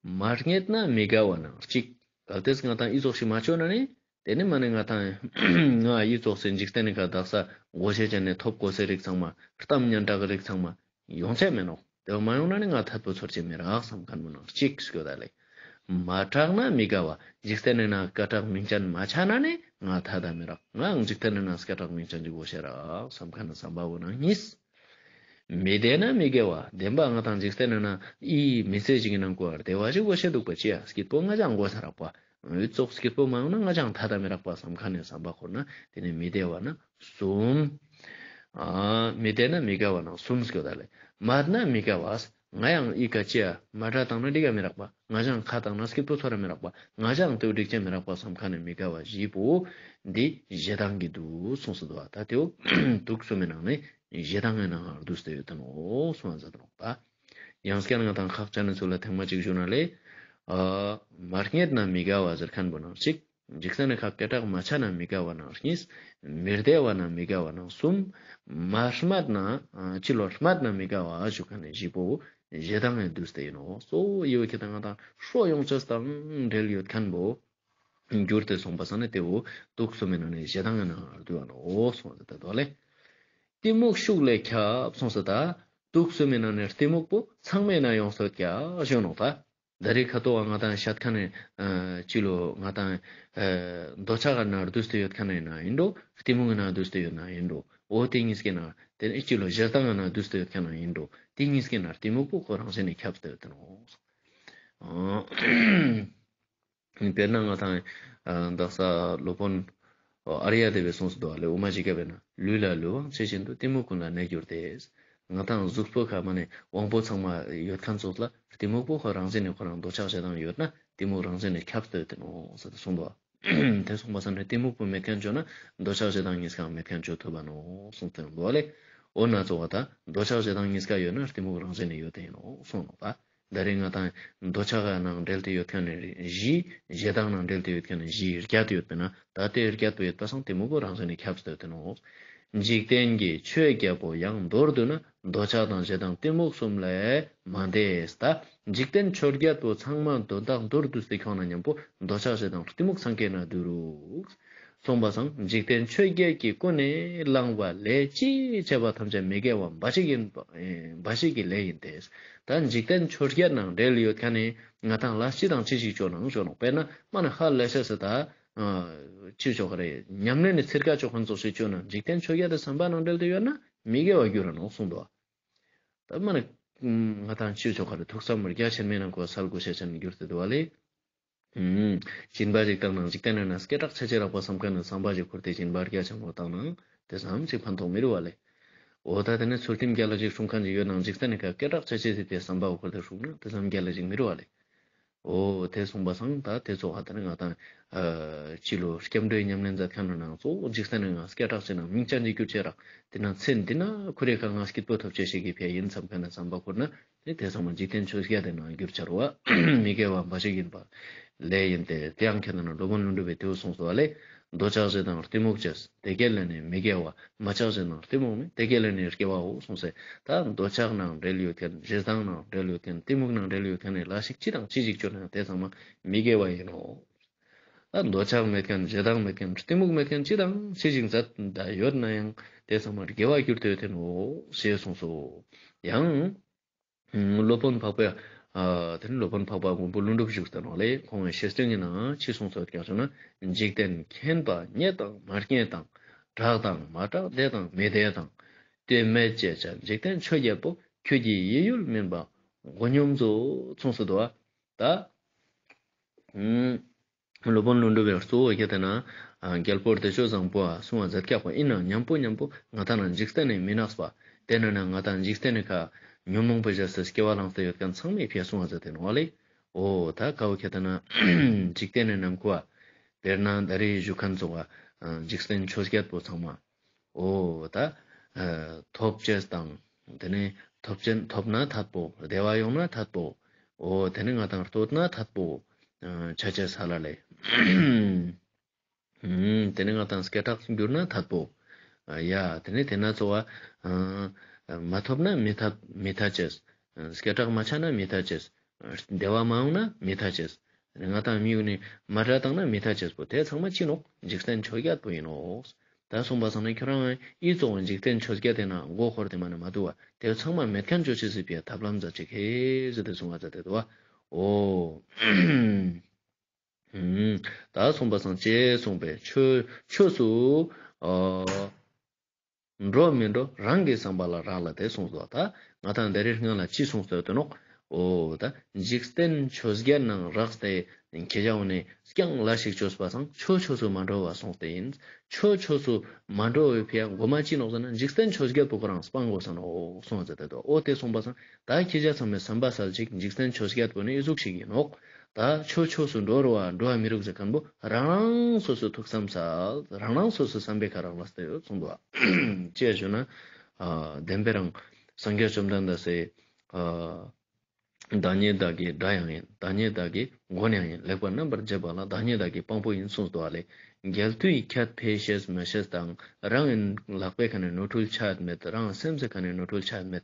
མ་རྙེད་ན་མི་དགའ་བ་ནང་གཅིག། གལ་ཏེ་ང་དང་འི་ཙོགས་ཤིག་མ་ཅོས་ན་ནི། ཏེ་ནེ་མ་ནེ་ང་དང་ང་འི་ཙོགས་སེ་འཇིག་རྟེན་ནི་ཁ་བདག་ས་གོ་ཤེས་ཅན་ནི་ཐོབ་གོ་སའི་རིགས་ཚང་མ་གཏམ་སྙན་གྲགས་རིགས་ཚང་མ་ཡོང་ཆ་མེད་ནོག། ཏེ་བོ་མ་ཡོང་ན་ནི་ང་ཐད་པོ་ཚོར་ཅེས་མི་རག་བསམ་ཁན་བོ་ནང་གཅིག་སྐྱོ་ད་ལེ། མ་གྲགས་ན་མི་དགའ་བ། འཇིག་རྟེན་ནི་ནང་སྐད་གྲགས་མིང་ཅན་མ་ཆ་ན་ནི་ང་ཐད་ད་མི་རག། ང་འཇིག་རྟེན་ནི་ནང་སྐད་གྲགས་མིང་ཅན་ཅིག་གོ་ཤེས་རག་བསམ་ཁན་ནི་བསམ་པ་བོ་ནང་གཉིས། མི་བདེ་ན་མི་དགའ་བ། བདེན་པ་ང་དང་འཇིག་རྟེན་ནི་ནང་འི་མི་ཚེ་ཞིག་གི་ནང་ཁོ་བདེ་བ་ཞིག་གོ་ཤེས་དུག་པ་ཅི་ཡ་སྐྱིད་པོ་ང་ཅང་གོ་ས་རག་པ། འི་ཙོགས་སྐྱིད་པོ་མ་ཡོང་ན་ང་ཅང་ཐད་ད་མི་རག་པ་བསམ་ཁན་ནི་བསམ་པ་ཁོ་ན་ཏེ་ནི་མི་བདེ་བ་ནང་གསུམ། ཨ་མི་བདེ་ན་མི་དགའ་བ་ནང་གསུམ་སྐྱོ་ད་ལེ། མད་ན་མི་དགའ་བ། ང་ཡང་འི་ཀ་ཅི་ཡ་མ་དྲག་བཏང་ན་འགྲིག་ག་མི་རག་པ། ང་ཅང་ཁ་བཏང་ན་སྐྱིད་པོ་ཚོར་ར་མི་རག་པ། ང་ཅང་ཏེ་བོ་འགྲིག་ཅེས་མི་རག་པ་བསམ་ཁན་ནི་མི་དགའ་བ་བཞི་པོ། འདི་ཞེ་སྡང་གི་དུག་གསུངས་སུ་དུག་པ། ད་ཏེ་བོ་དུག་གསུམ་མི་ནང་ནེ་ཞེ་སྡང་ངི་ནང་དུག་སྟེ་ཡོད་ཏེ་ནོག་གསུངས་པ་ཟེར་ཏེ་ནོག་པ། ཡང་སྐྱར་ང་དང་ཁག་ཅན་ནི་ཚུལ་ལ་ཐེངས་མ་གཅིག་ཞུ་ན་ལེ། ཨ་མ་རྙེད་ན་མི་དགའ་བ་ཟེར་ཁན་བོ་ནང་གཅིག། འཇིག་རྟེན་ནི་ཁ་སྐད་གྲགས་མ་ཆ་ན་མི་དགའ་བ་ནང་གཉིས། མི་བདེ་བ་ན་མི་དགའ་བ་ནང་གསུམ། མ་སྨད་ན་ཨ་ཅི་ལོ་སྨད་ན་མི་དགའ་བ་ཞུ་ཁན་ནི་བཞི་པོ་ཞེ་སྡང་ངི་དུག་སྟེ་ཡིན་ནོག། གཙོ་བོ་འི་བོ་ཁྱེད་དང་ང་དང་ཧྲོ་ཡོང་ཅེས་དང་འབྲེལ་ཡོད་ཁན་བོ་གྱུར་ཏེ་སོང་པ་སང་ནི་ཏེ་བོ་དུག་གསུམ་མི་ནང་ནེ་ཞེ་སྡང་ངི་ནང་དུག་པ་ནོག་གསུངས་ཏེ་ད་དོ་ལེ། གཏི་མུག་ཤུགས་ལས་ཁྱབ་གསུངས་སོ་ད། དུག་གསུམ་མི་ནང་ནེ་གཏི་མུག་པོ་ཚང་མའི་ནང་ཡོང་སོད་ཀྱག་ཞུ་ནོག་ད། ད་རེས་ཁ་ཐོག་ང་དང་ཤད་ཁན་ནི་ཨ་ཅི་ལོ་ང་དང་ཨ་འདོད་ཆགས་ཀྱི་ནང་དུག་སྟེ་ཡོད་ཁན་ནི་ནང་ཡིན་འགྲོ། གཏི་མུག་གི་ནང་དུག་སྟེ་ཡོད་ན་ཡིན་འགྲོ། འོ་ཏེ་གཉིས་ཀྱི་ནང་ཏེ་ནེ་ཅི་ལོ་ཞེ་སྡང་གི་ནང་དུག་སྟེ་ཡོད་ཁན་ནང་ཡིན་འགྲོ། ཏེ་གཉིས་ཀྱི་ནང་གཏི་མུག་པོ་ཁོ་རང་བཞིན་ནེ་ཁྱབ་སྟེ་ཡོད་ཏེ་ནོག། ཨ་དཔེར་ན་ང་དང་ཨ་དག་ས་སློབ་དཔོན་ཨ་རྱ་དེ་བའི་གསུངས་སུ་དུག་པ་ལེ། འོ་མ་ཞིག་ག་བས་ན་ལུས་ལ་ལུས་དབང་ཆེ་བཞིན་དུ་གཏི་མུག་ཀུན་ལ་གནས་གྱུར་ཏེ། ང་དང་གཟུགས་པོ་ཁ་མ་ནེ་དབང་པོ་ཚང་མ་ཡོད་ཁན་ཙོགས་ལ་གཏི་མུག་པོ་ཁོ་རང་བཞིན་ནེ་ཁོ་རང་འདོད་ཆགས་ཞེ་སྡང་ཡོད་ན་གཏི་མུག་རང་བཞིན་ནེ་ཁྱབ་སྟེ་ཡོད་ཏེ་ནོག་ཟེར་ཏེ་གསུངས་སུ་དུག་པ། ཏེ་གསུངས་པ་སང་ནི་གཏི་མུག་པོ་མེད་ཁན་ཅོ་ན་འདོད་ཆགས་ཞེ་སྡང་གཉིས་ཀའང་མེད་ཁན་ཅོ་ཐུབ་པ་ནོག་གསུངས་ཏེ་ཡོང་དུག་པ་ལེ། འོ་ན་གཙོ་བོ་ད་འདོད་ཆགས་ཞེ་སྡང་གཉིས་ཀ་ཡོད་ན་གཏི་མུག་རང་བཞིན་ནེ་ཡོད་ཏེ་ཡིན་ནོག་གསུངས་ནོག་པ། ད་རེས་ང་དང་འདོད་ཆགས་ནང་འབྲེལ་ཏེ་ཡོད་ཁན་ནི་བཞི། ཞེ་སྡང་ནང་འབྲེལ་ཏེ་ཡོད་ཁན་ནི་བཞི་བརྒྱད་དུ་ཡོད་པས་ན་ད་ཏེ་བརྒྱད་པོ་ཡོད་པ་སང་གཏི་མུག་པོ་རང་བཞིན་ནེ་ཁྱབ་སྟེ་ཡོད་ཏེ་ནོག། འཇིག་རྟེན་གྱི་ཆོས་བརྒྱད་པོ་ཡང་མདོར་བསྡུ་ན་འདོད་ཆགས་དང་ཞེ་སྡང་གཏི་མུག་གསུམ་ལས་མ་འདས་ད། འཇིག་རྟེན་ཆོས་བརྒྱད་པོ་ཚང་མ་དོན་དག་མདོར་བསྡུས་ཏེ་ཁྱོང་ན་མཉམ་པོ་འདོད་ཆགས་ཞེ་སྡང་གཏི་མུག་ཚང་ཀའི་ནང་འདུ་རུག། གསུངས་པ་སང་འཇིག་རྟེན་ཆོས་བརྒྱད་ཀྱིས་ཀུན་ནས་བསླངས་པ་ལས་ཅི་བྱས་པ་ཐམས་ཅད་མི་དགེ་བ་འབའ་ཞིག་ཡིན་པ་ཨེ་འབའ་ཞིག་གི་ལས་ཡིན་ཏེ། ད་འཇིག་རྟེན་ཆོས་བརྒྱད་ནང་འབྲེལ་ཡོད་ཁན་ནི་ང་དང་ལས་ཅི་དང་ཅི་ཞིག་ཅོ་ནང་ཅོ་ནོག། དཔེར་ན་མ་ནེ་ཧ་ལས་ཤེས་སི་ད་ཨ་ཅི་ཅོ་ག་རེ་ཉམས་ལེན་ནི་ཚིར་ཀ་ཅོ་ཁན་ཙོགས་ཤིག་ཅོ་ན་འཇིག་རྟེན་ཆོས་བརྒྱད་དེ་བསམ་པ་ནང་འབྲེལ་ཏེ་ཡོད་ན་མི་དགེ་བ་འགྱུར་ར་ནོག་གསུངས་དུག། ད་མ་ནེ་ང་དང་ཅི་ཅོ་ག་རེ་ཐུགས་བསམ་རྒྱ་ཆེན་མོའི་ནང་ཁོ་སལ་དགོས་ཤེས་ཅན་འགྱུར་ཏེ་དུག་པ་ལེ། ཨུམ། སྦྱིན་པ་ཞིག་བཏང་ན་འཇིག་རྟེན་ནི་ནང་སྐད་གྲགས་ཆེ་ཆེ་རག་པ་བསམ་ཁན་ནི་བསམ་པ་ཞིག་ཁུར་ཏེ་སྦྱིན་པ་རྒྱ་ཆེན་མོ་བཏང་ན་ཏེ་ཙམ་ཞིག་ཕན་ཐོགས་མི་རུག་པ་ལེ། འོ་ད་ཏེ་ནེ་ཚུལ་ཁྲིམས་རྒྱལ་ལ་ཞིག་སྲུང་ཁན་ཞིག་ཡོད་ན་འཇིག་རྟེན་ནི་ཁ་སྐད་གྲགས་ཆེ་ཆེ་ཟེར་ཏེ་བསམ་པ་ཁུར་ཏེ་སྲུང་ན་ཏེ་ཙམ་རྒྱལ་ལ་ཞིག་མི་རུག་པ་ལེ། འོ་ཏེ་གསུངས་པ་སང་ད་ཏེ་ཙོགས་ཧ་ད་ནི་ང་དང་ཨ་ཅི་ལོ་སྐྱབས་འགྲོའི་ཉམས་ལེན་མཛད་ཁན་ནི་ནང་གཙོ་བོ་འཇིག་རྟེན་ནི་ནང་སྐད་གྲགས་ཆེ་ན་མིང་ཅན་ཞིག་གྱུར་ཅེས་རག། ཏེ་ནང་ཚེ་འདི་ན་ཁོ་རེ་ཁ་ང་སྐྱིད་པོ་ཐོབ་ཅེས་ཞིག་གི་ཕིའ་ཡིན་བསམ་ཁན་ནི་བསམ་པ་ཁུར་ན། ཏེ་ཏེ་ཚང་མ་འཇིག་རྟེན་ཆོས་བརྒྱད་དེ་ནང་འགྱུར་ཆ་རུག་པ། མི་དགེ་བ་འབའ་ཞིག་ཡིན་པ་ལས་ཡིན་ཏེ། ཏེ་ཡང་ཁྱེད་ན་སློབ་དཔོན་ཀླུ་སྒྲུབ་པའི་ཏེ་བོ་གསུངས་སོ་པ་ལེ། འདོད་ཆགས་ཞེ་སྡང་གཏི་མུག་བཅས། དེ་སྐད་ལས་ནི་མི་དགེ་བ། མ་ཆགས་ཞེ་སྡང་གཏི་མུག་མེད། དེ་སྐད་ལས་ནི་དགེ་བའོ་གསུངས་སེ། ད་འདོད་ཆགས་ནང་འབྲེལ་ཡོད་ཁན་ཞེ་སྡང་ནང་འབྲེལ་ཡོད་ཁན་གཏི་མུག་ནང་འབྲེལ་ཡོད་ཁན་ནི་ལས་ཞིག་ཅི་དང་ཅི་ཞིག་ཅོ་ན་ཏེ་ཚང་མ་མི་དགེ་བ་ཡིན་ནོ། ད་འདོད་ཆགས་མེད་ཁན་ཞེ་སྡང་མེད་ཁན་གཏི་མུག་མེད་ཁན་ཅི་དང་ཅི་ཞིག་མཛད་ད་ཡོད་ན་ཡང་ཏེ་ཚང་མ་དགེ་བ་གྱུར་ཏེ་ཡོད་དེ་ནོ་ཞེས་གསུངས་སོ། ཡང་། སློབ་དཔོན་འཕགས་པ། ཨ་ཏེ་ནི་སློབ་དཔོན་འཕགས་པ་མགོན་པོ་ཀླུ་སྒྲུབ་བཞུགས་ཏེ་ནོག་ལེ། ཁོང་གི་བཤེས་སྤྲིང་གི་ནང་ཅི་གསུངས་སོ་ཡོད་ཀྱག་ཟེར་ན། འཇིག་རྟེན་མཁྱེན་པ་རྙེད་དང་མ་རྙེད་དང་། གྲགས་དང་མ་གྲགས་བདེ་དང་མི་བདེ་དང་། དོན་མེད་ཅེས་བྱ་འཇིག་རྟེན་ཆོས་བརྒྱད་པོ། ཁྱོད་ཀྱི་ཡིད་ཡུལ་མིན་པ་མགོ་སྙོམས་མཛོད། གསུངས་སོ་དོ། ད། ཨུམ། སློབ་དཔོན་ཀླུ་སྒྲུབ་པའི་གཙོ་བོ་ཁྱེད་དེ་ན་རྒྱལ་པོ་བདེ་སྤྱོད་བཟང་པོ་ཨ་གསུང་བ་མཛད་ཀྱག་པ་ཡིན་ནའང་མཉམ་པོ་མཉམ་པོ་ང་ཏང་ན་འཇིག་རྟེན་ནི་མི་ནགས་པ་དེ་ན་ན་ང་ཏང་འཇིག་རྟེན་ནི་ཁ་ཉོན་མོངས་པའི་ཞབས་སུ་སྐྱེ་བ་བླངས་ཏེ་ཡོད་མཁན་ཚང་མའི་ཕི་ཡ་གསུང་བ་མཛད་དེ་ནོག་ལེ། འོ་ད་ཀ་བོ་ཁྱེད་དེ་ན་འཇིག་རྟེན་ནི་ནང་ཁུ་བ་དཔེར་ན་ད་རེས་བཞུགས་མཁན་ཚོ་བ་འཇིག་རྟེན་ཆོས་བརྒྱད་པོ་ཚང་མ། འོ་ད་ཨ་ཐོབ་ཅེས་དང་དེ་ནས་ཐོབ་ཅེན་ཐོབ་ན་ཐད་པོ་བདེ་བ་ཡོང་ན་ཐད་པོ། འོ་དེ་ནས་ང་ཏང་བསྟོད་ན་ཐད་པོ་ཨ་ཆ་ཅེས་ཧ་ལ་ལེ། ཨུམ། དེ་ནས་ང་ཏང་སྐད་གྲགས་འགྱུར་ན་ཐད་པོ། ཨ་ཡ་དེ་ནས་དེ་ན་ཚོ་བ་ཨ་མ་ཐོབ་ན་མི་ཐད་མི་ཐད་ཅེས། སྐད་གྲགས་མ་ཆ་ན་མི་ཐད་ཅེས། བདེ་བ་མ་ཡོང་ན་མི་ཐད་ཅེས། ང་ཏང་མི་ཡུལ་ནི་མ་དྲ་བཏང་ན་མི་ཐད་ཅེས་པོ་དེ་ཚང་མ་ཅི་ནོག་འཇིག་རྟེན་ཆོས་བརྒྱད་པོ་ཡིན་ནོག་ད་གསུངས་པ་སང་ནི་ཁྱོད་རང་ཨི་ཙོགས་འཇིག་རྟེན་ཆོས་བརྒྱད་དེ་ན་མགོ་འཁོར་ཏེ་མ་ནི་མ་འདུག་བ་དེ་ཚང་མ་མེད་མཁན་ཅོ་ཅེས་སི་ཕི་ཐབས་ལམ་མཛད་ཅིག་ཧེ་ཟེར་ཏེ་གསུང་བ་མཛད་དེ་འདུག་བ། འོ། ད་གསུངས་པ་སང་ཅེས་གསུངས་པས་ཆོས་ཆོས་སུ་ཨ་འགྲོ་མི་འགྲོ་རང་གི་བསམ་པ་ལ་རག་ལས་ཏེ་གསུངས་སོ། ད་ང་ཏང་དེ་རིང་སྔ་ལ་ཅི་གསུངས་སོ་དེ་ནོག་འོ་ད་འཇིག་རྟེན་ཆོས་བརྒྱད་ནང་རགས་ཏེ་ཁྱེད་ཅག་འོ་ནི་རྐྱང་ལ་ཞིག་ཅོས་པ་སང་ཆོས་ཆོས་སུ་མ་འགྲོ་བ་གསུངས་ཏེ་ཡིན། ཆོས་ཆོས་སུ་མ་འགྲོ་བའི་ཕི་ཡ་མགོ་མ་ཅི་ནོག་ཟེར་ན་འཇིག་རྟེན་ཆོས་བརྒྱད་པོ་ཁོ་རང་སྤང་དགོས་ས་ནོག་གསུངས་ཟེར་ཏེ་འདུག་འོ་དེ་གསུངས་པ་སང་ད་ཁྱེད་ཅག་ཚང་མས་བསམ་པ་གསལ་ཅིག་འཇིག་རྟེན་ཆོས་བརྒྱད་པོ་ནི་ཨི་ཟུག་ཞིག་ཡིན་ནོག་ད་ཆོས་ཆོས་སུ་འགྲོ་རུ་བ་འགྲོ་བ་མི་རུག་ཟེར་མཁན་པོ་རང་རང་སོ་སོ་ཐུགས་བསམ་གསལ་རང་རང་སོ་སོ་བསམ་པའི་ཁ་རག་ལས་ཏེ་ཡོད་གསུངས་འདུག་ཅི་ཡ་ཞུ་ན་ཨ་བདེན་པའི་རང་སངས་རྒྱས་བཅོམ་ལྡན་འདས་སེ་ཨ་བདག་ཉིད་བདག་གི་དགྲ་ཡང་ཡིན། བདག་ཉིད་བདག་གི་མགོན་ཡང་ཡིན། ལེགས་པར་རྣམ་པར་འབྱེད་པ་ལ། བདག་ཉིད་བདག་གི་དཔང་པོ་ཡིན་གསུངས་འདུག་ལེ། རྒྱལ་དུས་ཁྱད་འཕེལ་ཤེས་མི་ཤེས་དང་རང་གི་ལག་པའི་ཁ་ནས་ནོར་འཁྲུལ་ཆ་མེད། རང་སེམས་སི་ཁ་ནས་ནོར་འཁྲུལ་ཆ་མེད།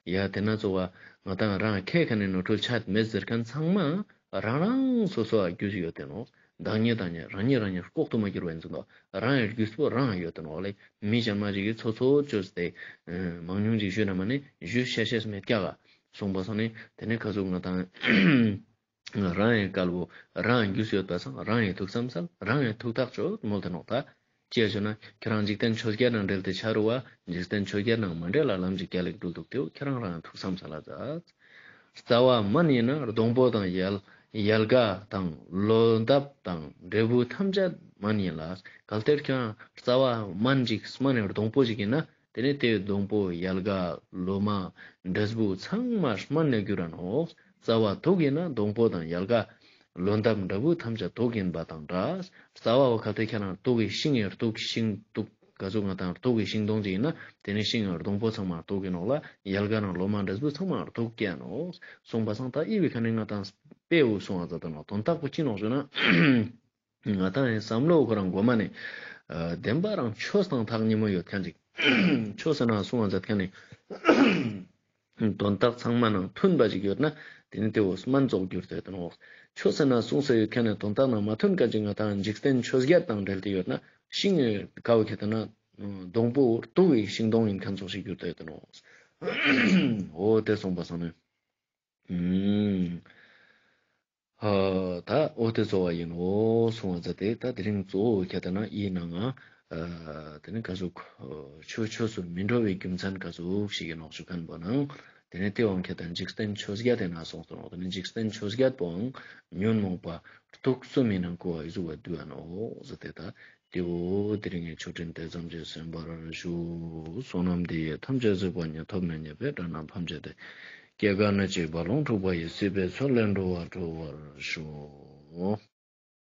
ཡ་དེ་ན་ཚོ་བ་ང་ཏང་རང་ཁའི་ཁ་ནས་ནོར་འཁྲུལ་ཆ་མེད་ཟེར་མཁན་ཚང་མ་རང་རང་སོ་སོ་ཨ་རྒྱུས་ཡོད་དེ་ནོག་བདག་ཉིད་བདག་ཉིད་རང་ཉིད་རང་ཉིད་ལྐོག་ཏུ་མ་གྱུར་བ་ཡིན་ཙང་རང་ཡི་རྒྱུས་པོ་རང་ཡོད་དེ་ནོག་ལེ། མི་གཞན་མ་ཞིག་གིས་ཚོ་ཚོ་བཅོས་ཏེ་མང་ཉུང་ཞིག་ཞུས་ན་མ་ནི་ཞུས་ཤེས་ཤེས་མེད་ཀྱག་ག་གསུངས་པ་སང་ནི་དེ་ནི་ཁ་ཟུག་ང་ཏང་རང་ཡི་སྐལ་བོ་རང་རྒྱུས་ཡོད་པ་སང་རང་ཡི་ཐུགས་བསམ་གསལ་རང་ཡི་ཐུགས་ཐག་ཆོད་མོལ་དེ་ནོག་ད། ཅི་ཡ་ཞུ་ན་ཁྱེད་རང་འཇིག་རྟེན་ཆོས་བརྒྱད་ནང་འབྲེལ་ཏེ་ཆ་རུ་བ་འཇིག་རྟེན་ཆོས་བརྒྱད་ནང་མ་འབྲེལ་ལ་ལམ་གྱི་རྒྱ་ལེགས་འགྲུལ་འདུག་དེའོ་ཁྱེད་རང་རང་ཐུགས་བསམ་ས་ལ་མཛད། རྩ་བ་སྨན་ཡིན་ན་སྡོང་པོ་དང་ཡལ་ཡལ་ག་དང་ལོ་འདབ་དང་འབྲས་བུ་ཐམས་ཅད་སྨན་ཡིན་ལ། གལ་ཏེ་ཁྱེད་རང་རྩ་བ་སྨན་ཅིག་སྨན་ནི་སྡོང་པོ་ཞིག་ཡིན་ན་དེ་ནི་དེའི་སྡོང་པོ་ཡལ་ག་ལོ་མ་འབྲས་བུ་ཚང་མ་སྨན་ནི་འགྱུར་ར་ནོག་རྩ་བ་དུག་ཡིན་ན་སྡོང་པོ་དང་ཡལ་ག་ལོ་འདབ་འབྲས་བུ་ཐམས་ཅད་དུག་ཡིན་པ་དང་འདྲ། རྩ་བ་བོ་གལ་ཏེ་ཁྱེད་རང་དུག་གི་ཤིང་ཡོད་དུག་ཤིང་དུག་ག་ཟུག་ང་ཏང་དུག་གི་ཤིང་སྡོང་ཅིག་ཡིན་ན་དེ་ནི་ཤིང་ཡང་སྡོང་པོ་ཚང་མ་དུག་གི་ནོག་ལ་ཡལ་ག་ནང་ལོ་མ་འབྲས་བུ་ཚང་མ་དུག་གི་ནོག་གསུངས་པ་སང་ད་ཨི་བི་ཁ་ནི་ང་ཏང་དཔེ་བོ་གསུང་བ་མཛད་དེ་ནོག་དོན་དག་པོ་ཅི་ནོག་ཞུ་ན་ང་ཏང་ཡང་བསམ་བློ་ཁོ་རང་མགོ་མ་ནི་བདེན་པ་རང་ཆོས་དང་ཐག་ཉེ་མོ་ཡོད་མཁན་ཅིག་ཆོས་ཟེར་ན་གསུང་བ་མཛད་མཁན་ནི་དོན་དག་ཚང་མ་ནང་མཐུན་པ་ཞིག་ཡོད་ན་དེ་ནི་དེ་བོ་སྨན་ཙོགས་འགྱུར་ཏེ་ཡོད་ནོག་ཆོས་ཟེར་ན་གསུངས་ས་ཡོད་མཁན་ནི་དོན་དག་ནང་མ་མཐུན་མཁན་ཅིག་ང་ཏང་འཇིག་རྟེན་ཆོས་བརྒྱད་དང་འབྲེལ་ཏེ་ཡོད་ན་ཤིང་ཀ་བོ་ཁྱེད་དེ་ན་སྡོང་པོ་དུག་གི་ཤིང་སྡོང་ཡིན་མཁན་ཙོགས་ཤིག་འགྱུར་ཏེ་ཡོད་ནོག་འོ་དེ་གསུངས་པ་སང་ནི། ཨུམ། ཨ་ད་འོ་དེ་གཙོ་བོ་ཡིན་ནོག་གསུང་བ་མཛད་དེ་ད་དེ་རིང་གཙོ་བོ་ཁྱེད་དེ་ན་ཨི་ནང་ང་ཨ་དེ་ནི་ག་ཟུག་ཆོས་ཆོས་སུ་མི་འགྲོ་བའི་རྒྱུ་མཚན་ག་ཟུག་ཞིག་ཡིན་ནོག་ཞུ་མཁན་པོ་ནང་དེ་ནི་དེ་བོ་ཁྱེད་དེ་འཇིག་རྟེན་ཆོས་བརྒྱད་དེ་ན་གསུངས་སོ་ནོག་དེ་ནི་འཇིག་རྟེན་ཆོས་བརྒྱད་པོའང་ཉོན་མོངས་པ་དུག་གསུམ་མི་ནང་ཀོ་བ་ཨི་ཟུག་བ་འདུས་ཡ་ནོག་ཟེར་ཏེ་ད། དེ་བོ་དེ་རིང་གི་ཆོས་འབྲེལ་དེ་ཙམ་གྱིས་གསན་པར་ཞུ། བསོད་ནམས་འདི་ཡིས་ཐམས་ཅད་གཟིགས་པ་ཉིད། ཐོབ་ནས་ཉེས་པའི་དགྲ་རྣམས་ཕམ་བྱས་ཏེ། སྐྱེ་རྒ་ན་འཆིའི་རྦ་ཀློང་འཁྲུགས་པ་ཡི། སྲིད་པའི་མཚོ་ལས་འགྲོ་བ་སྒྲོལ་བར་ཤོག།